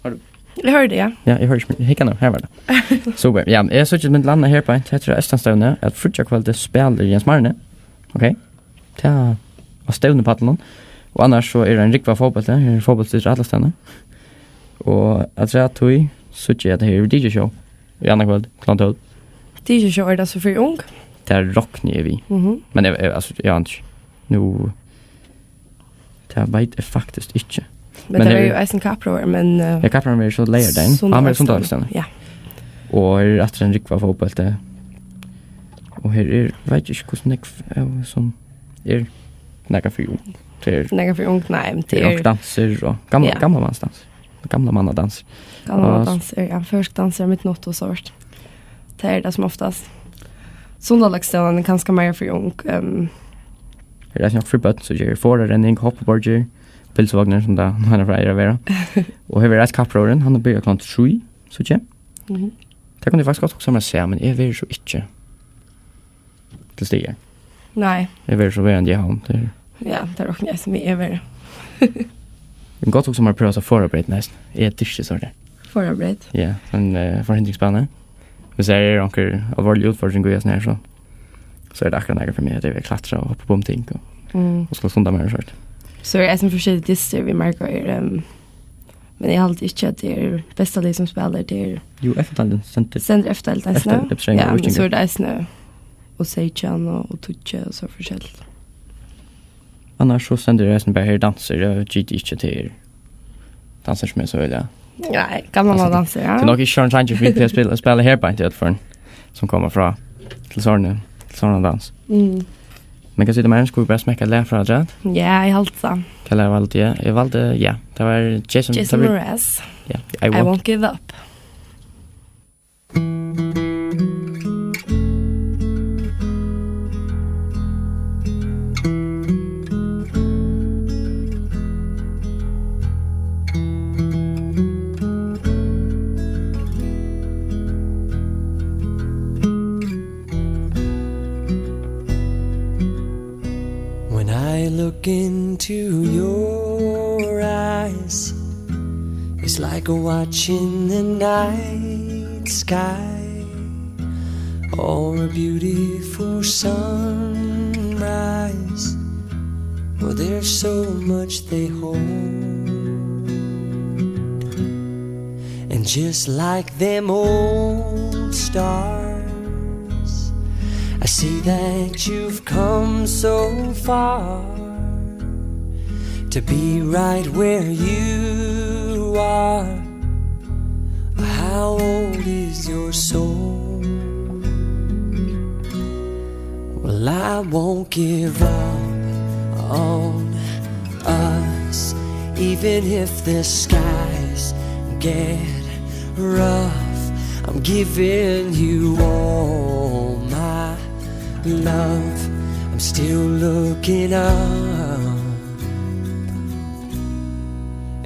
Har du? Eg hoyrdi, ja. Ja, eg hoyrdi ikki, men hygg nú, her var tað. Super. Ja, eg síggi millum annað her beint, hetta er Eystanstevnan, at fríggjakvøldið spælir Jens Marni. Ok. Tað á stevnupallinum. Og annars so er ein rúgva av fótbólti, her er fótbóltsstillir allastaðni. Og afturat tí síggi eg, at her er D J-show í annaðkvøld klokkan tólv. D J-show, er tað so fyri ung? Tað rokni eg við. Mhm. Men eg, eg, altso, eg veit ikki. Nú, tað veit eg faktiskt ikki. Men Men tað her er jú eisini kappróður, men, eh, ja, kappróðurin verður so leygardagin. Hann verður sunnudagsdagin. Ja. Og her er aftur ein rúgva av fótbólti. Og her er, veit ikki, hvussu nógv, eh, sum er nakað fyri ung. Tað er Nakað fyri ung, nei, men tað er nokk dansur og gamla, ja, gamla mans dans. Gamla manna dans. Gamla manna dans er, ja, føroysk dans er mitt náttu og so vart. Tað er tað sum oftast. Sundalagsstevnan er kanska meira fyri ung, ehm. Her er eisini nokk fyri børn, so ger forarenning, hoppuborgir, pylsuvognir, sum tað nú er frá er at vera. Og her er eisini kappróðurin, hann er byrjað klokkan trý, so ikki? Mhm. Tað kundi eg faktiskt gott hugsað mær at sæð, men eg verði so ikki til staðar. Nei. Eg verði so verandi í Havn. Tað er Ja, tað rokni eg sum eg verði. Eg kundi gott hugsað mær at prøva so forarbroyting eisini. Eg dyrki so tað. Forarbroyting? Ja, ein, eh, forhindringsbana. Hvis her er onkur alvorlig utfordring í hesum her, so, so er tað akkurát nakað fyri meg, at eg vil klatra og hoppa upp um ting og, Mm. og skula sunda mær og sovorðið. So er eisini forskellig dystir við margar, ehm, Men eg haldi ikki, at tað er besta lið sum spælir, tað er Jú, F-deildin stendur. Stendur F-deild eisini? F-deild, F-deild, Ja, men F-deild. So er tað eisini U seytjan og U tíggju og so forskelligt. Annars so stendur eisini bara her dansur, eg giti ikki til dansur sum er so veldig. Nei, gamla Altso, manna dansur, ja. Tað er nokk ikki sovorðin sangir fyri at spæla, spæla her beint í øllum førum, sum koma frá til sovorðna, til sovorðnan dans. Mm. Men hvat sigur tú, Marius? Skulu vit bara smekka eitt lag frá afturat? Ja, eg haldi tað. Hvat lag valdi eg? Eg valdi, ja, tað var Jason, Jason tað var Mraz. Ja, I I won't. Won't give up. When I look into your eyes, it's like watching the night sky or a beautiful sunrise. Well, there's so much they hold. And just like them old stars, I see that you've come so far to be right where you are. How old is your soul? Well, I won't give up on us, even if the skies get rough. I'm giving you all my love. I'm still looking up.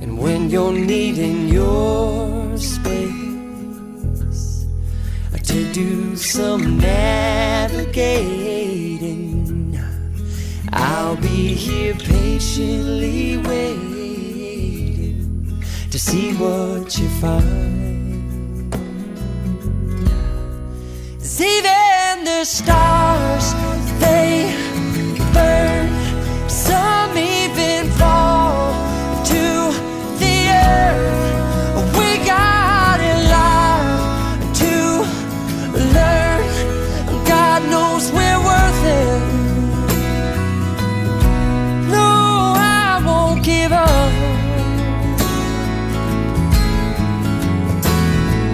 And when you're needing your space to do some navigating, I'll be here patiently waiting to see what you find. 'Cause even the stars, they burn. Some even fall to the earth. We got a lot to learn. God knows we're worth it. No, I won't give up.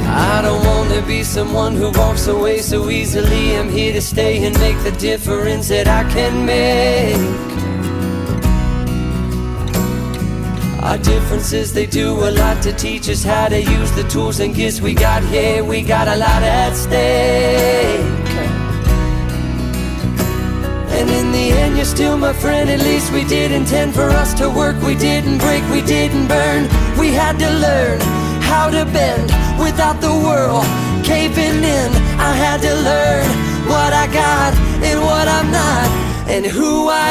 I don't want to be someone who walks away so easily. I'm here to stay and make the difference that I can make. Our differences, they do a lot to teach us how to use the tools and gifts we got here. We got a lot at stake. And in the end, you're still my friend. At least we did intend for us to work. We didn't break, we didn't burn. We had to learn how to bend without the world caving in. I had to learn what I got and what I'm not, and who I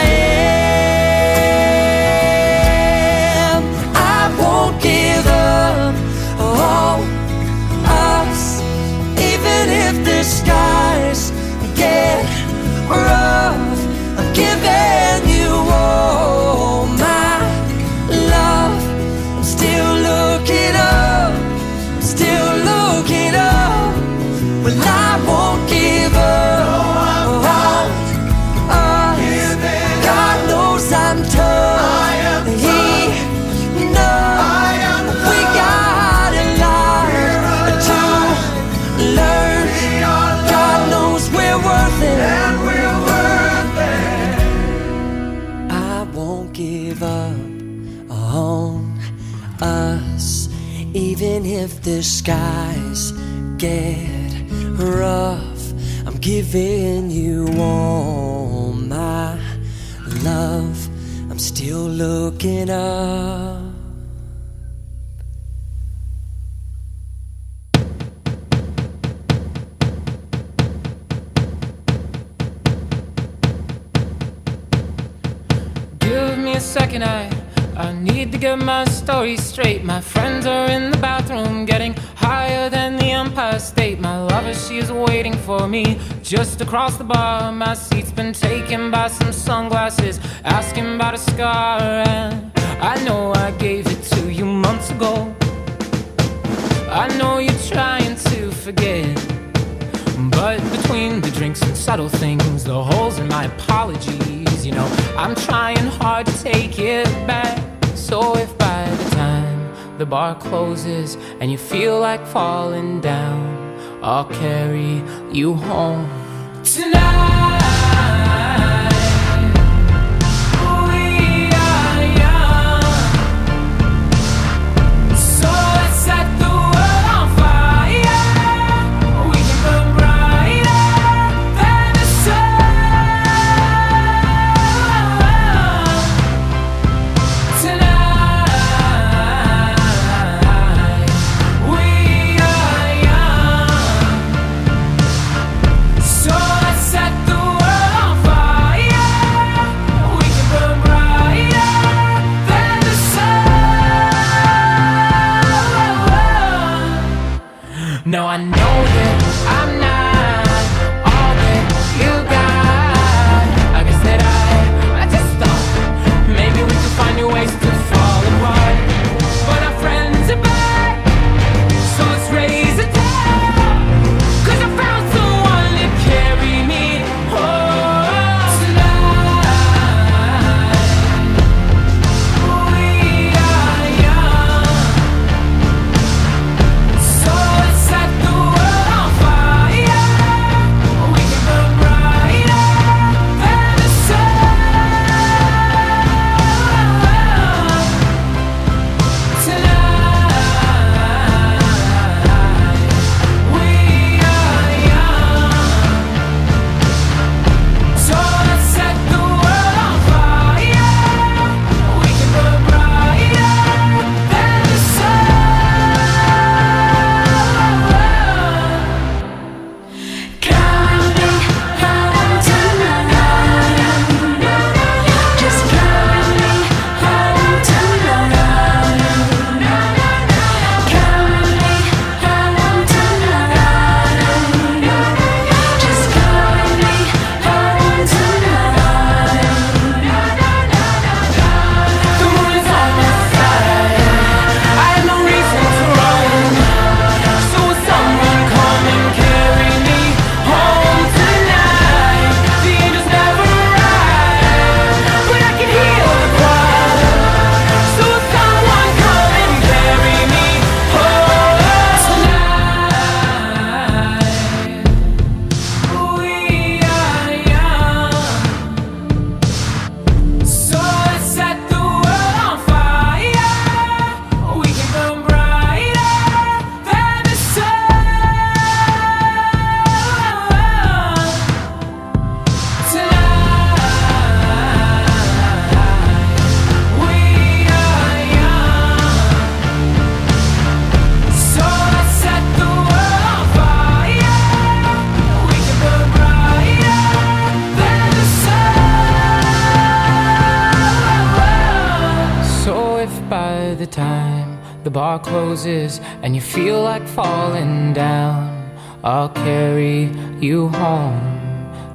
am. I won't give up on us, even if the skies get rough. I'm giving you all The skies get rough. I'm giving you all my love. I'm still looking up. Give me a second, I, I need to get my story straight. My friends are in the bathroom getting higher than the Empire State. My lover, she is waiting for me just across the bar. My seat's been taken by some sunglasses, asking about a scar. And I know I gave it to you months ago. I know you're trying to forget, but between the drinks and subtle things, the holes in my apologies, you know, I'm trying hard to take it back. So if by the time the bar closes and you feel like falling down, I'll carry you home tonight. We are young, so let's set the world on fire. We can burn brighter than the sun. Tonight, we are young. So let's set the world on fire. We can burn brighter than the sun. No, I know that I'm not all that you got. I guess that I, I just thought maybe we could find new ways to fall apart. But our friends are back, so let's raise a toast. 'Cause I found someone to carry me home tonight. We are young. So let's set the world on fire. We can burn brighter than the sun. Tonight, we are young. So let's set the world on fire. We can burn brighter than the sun. Call me home tonight. Just call me home tonight. Call me home tonight. Just call me home tonight. The moon is on my side. I have no reason to run. So will someone come and carry me home tonight? The angels never arrive, but I can hear the choir. So will someone come and carry me home tonight? We are young. So let's set the world on fire. We can burn brighter than the sun. Tonight, we are young. So let's set the world on fire. We can burn brighter than the sun. So if by the time the bar closes and you feel like falling down, I'll carry you home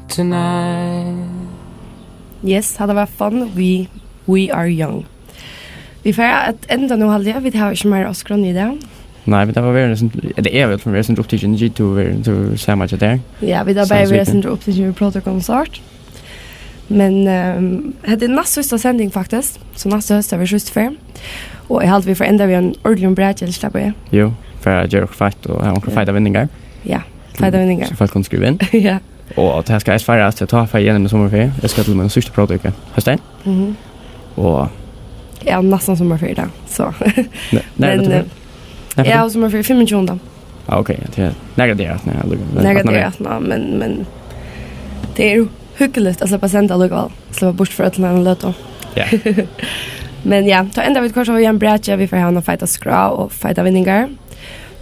tonight. Yes, hatta var Fun við We Are Young. Vit fara at enda nú, haldi eg. Vit hava ikki meira á skránni í dag. Nei, vit hava verið, ella eg í hvørt fall verið upptikin við G two, verið, tú sama hjá tær. Ja, vit hava bæði verið upptikin við Proto Konsert. Men, ehm, hetta er næst síðsta sending, faktiskt. So næsta hóst hava vit síðstu ferð. Og eg haldi, vit fara enda við einum ordiligum braki, ella hvat? Jú, fyri at gera okkurt feitt og hava onkrar feitar vinningar. Ja, feitar vinningar. So fólk kunnu skriva inn. Ja. Og tað skal eisini feirast, at tá fari eg enn eina summarferiu. Eg skal til mína síðstu próvtøku hósdagin. Mhm. Og ja, næstan summarferiu tá. So. Nei, nei, men, veit tú hvat? Eh, Nakað Ja, tá? Og sum er fyri fimmogtjúgunda. Ah, ok, ja, tað er nakað tað, ja, lukka. Nakað tað, ja, men, men tað er jú hugnaligt at sleppa at senda allíkavæl. Sleppa burtur frá øllum einum løtu. Ja. Men ja, tá enda vit hvørt við ein bræki, vit fara hava eina feita skrá og feita vinningar.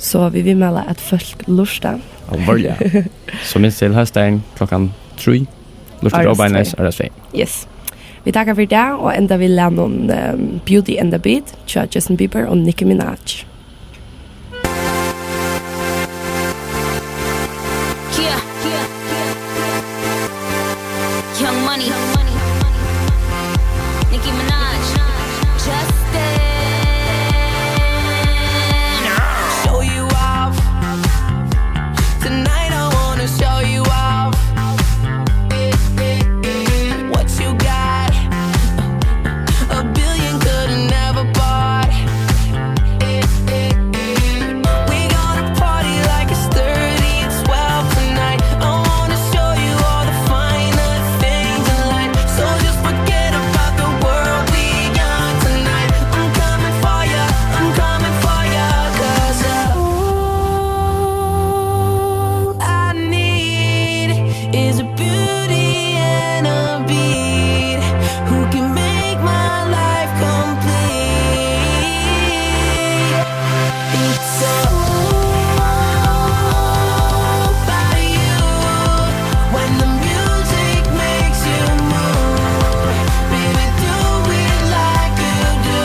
So vit viðmæla at fólk lurta. Og vørja. So minst til hósdagin klokkan trý. Lurta til Óbeinleiðis, R S V. Yes. Vit takka fyri tað og enda við lagnum, ehm, Beauty and the Beat, hjá Justin Bieber og Nicki Minaj. Yeah, yeah, yeah, yeah. Young Money. Nicki Minaj. Justin. Show you off. Tonight I wanna show you off. What you got? A billion could've never bought. We gonna party like it's thirty twelve tonight. I wanna show you all the finer things in life. So just forget about the world we got tonight. I'm coming for ya, I'm coming for ya, 'cause, uh, ooh, I need is a beauty and a beat who can make my life complete. It's all about you. When the music makes you move, baby, do it like you do.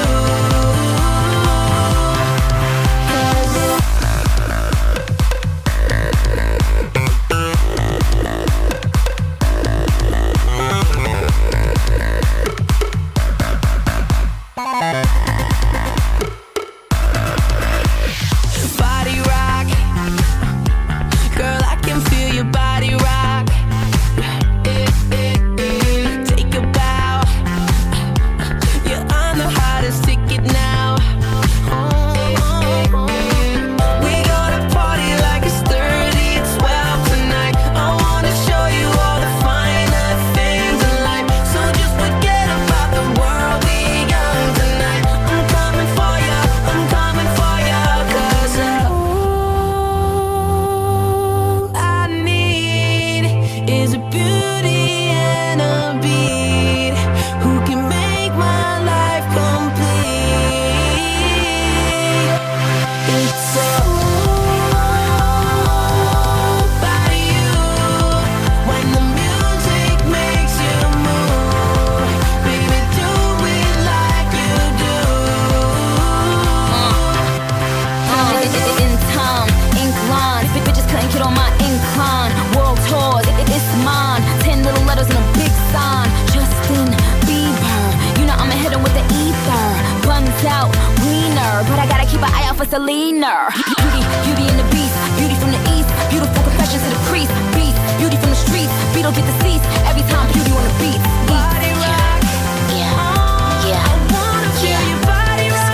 Body rock. Girl, I can feel your body rock. Take a bow. You're on the hottest ticket now. We gonna party like it's thirty twelve tonight. I wanna show you all the finer things in life. So just forget about the world we got tonight. I'm coming for ya, I'm coming for ya, 'cause, uh, ooh, I need is a beauty and a beat who can make my life complete. It's all about you. When the music makes you move, baby, do it like you do. Uh, in time, ink line. Bitches couldn't get on my incline. World tours, it, it, it's mine. Ten little letters and a big sign. Justin Bieber. You know I'ma hit him with the ether. Buns out, wiener. But I gotta keep an eye out for Selena. Beauty, beauty and the beast. Beauty from the east. Beautiful confessions to the priest. Beast, beauty from the streets. Beetle get deceased. Every time beauty on the beat. Body rock. Yeah. Yeah. I wanna feel your body rock.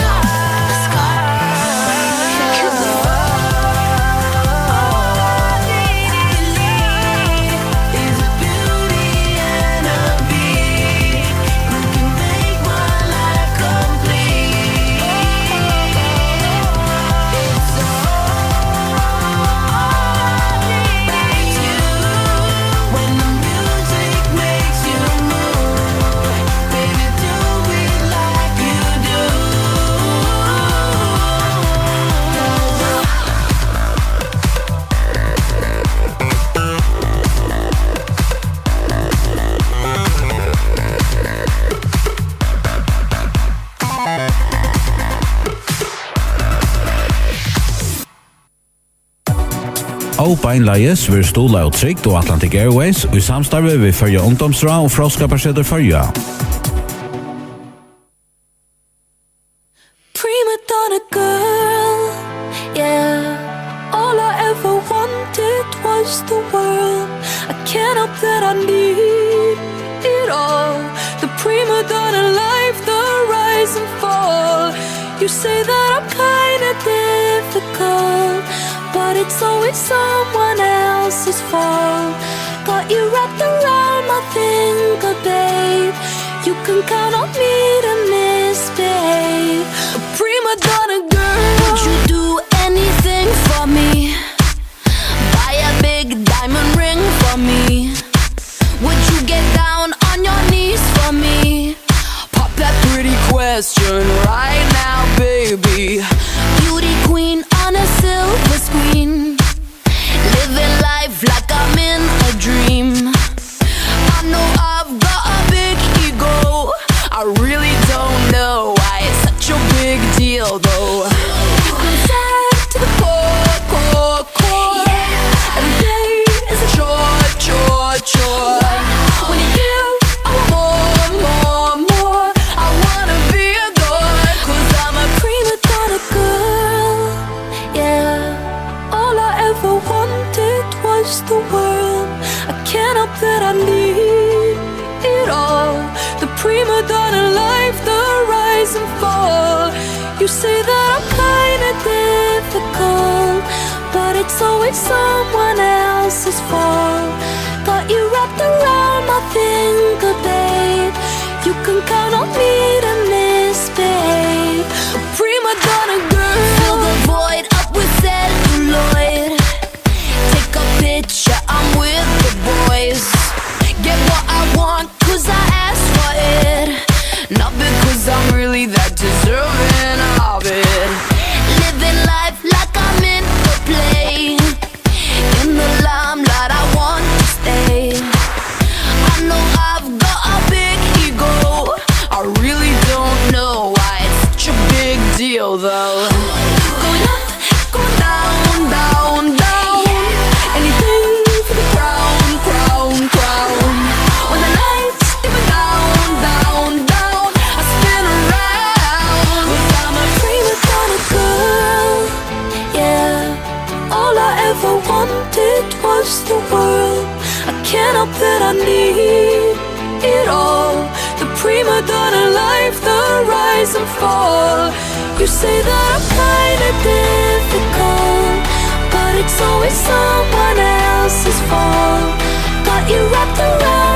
Óbeinleiðis verður stuðlað av Trygd og Atlantic Airways í samstarvi við Føroya Ungdómsráð og Fróðskaparsetur Føroya. Prima donna girl, yeah. All I ever wanted was the world. I can't help that I need it all. The prima donna life, the rise and fall. You say that I'm kinda difficult, but it's always someone else's fault. Got you wrapped around my finger, babe. You can count on me to misbehave. A prima donna girl. Would you do question right now, baby. Beauty queen on a silver screen. Living life like I'm in a dream. I know I've got a big ego. I really don't know why it's such a big deal, though. I'm sad to the core, core, core. Every day is a chore, chore, chore. When you give, I want more, more, more. I wanna be adored, 'cause I'm a prima donna girl. Yeah, all I ever wanted was the world. I can't help that I need it all. The prima donna life, the rise and fall. You say that I'm kinda difficult, but it's always someone else's fault. Got you wrapped around my finger, babe. You can count on me to misbehave. Prima donna girl. Fill the void up with celluloid. Take a picture, I'm with the boys. Get what I want, 'cause I asked for it. Not because I'm really that deserving of it. Living life like I'm in a play. In the limelight, I want to stay. I know I've got a big ego. I really don't know why it's such a big deal, though. Going up, going down, down, down. Anything for the crown, crown, crown. When the lights dimmer down, down, down, I spin around. 'Cause I'm a prima donna girl. Yeah, all I ever wanted was the world. I can't help that I need it all. The prima donna life, the rise and fall. You say that I'm kinda difficult, but it's always someone else's fault. Got you wrapped around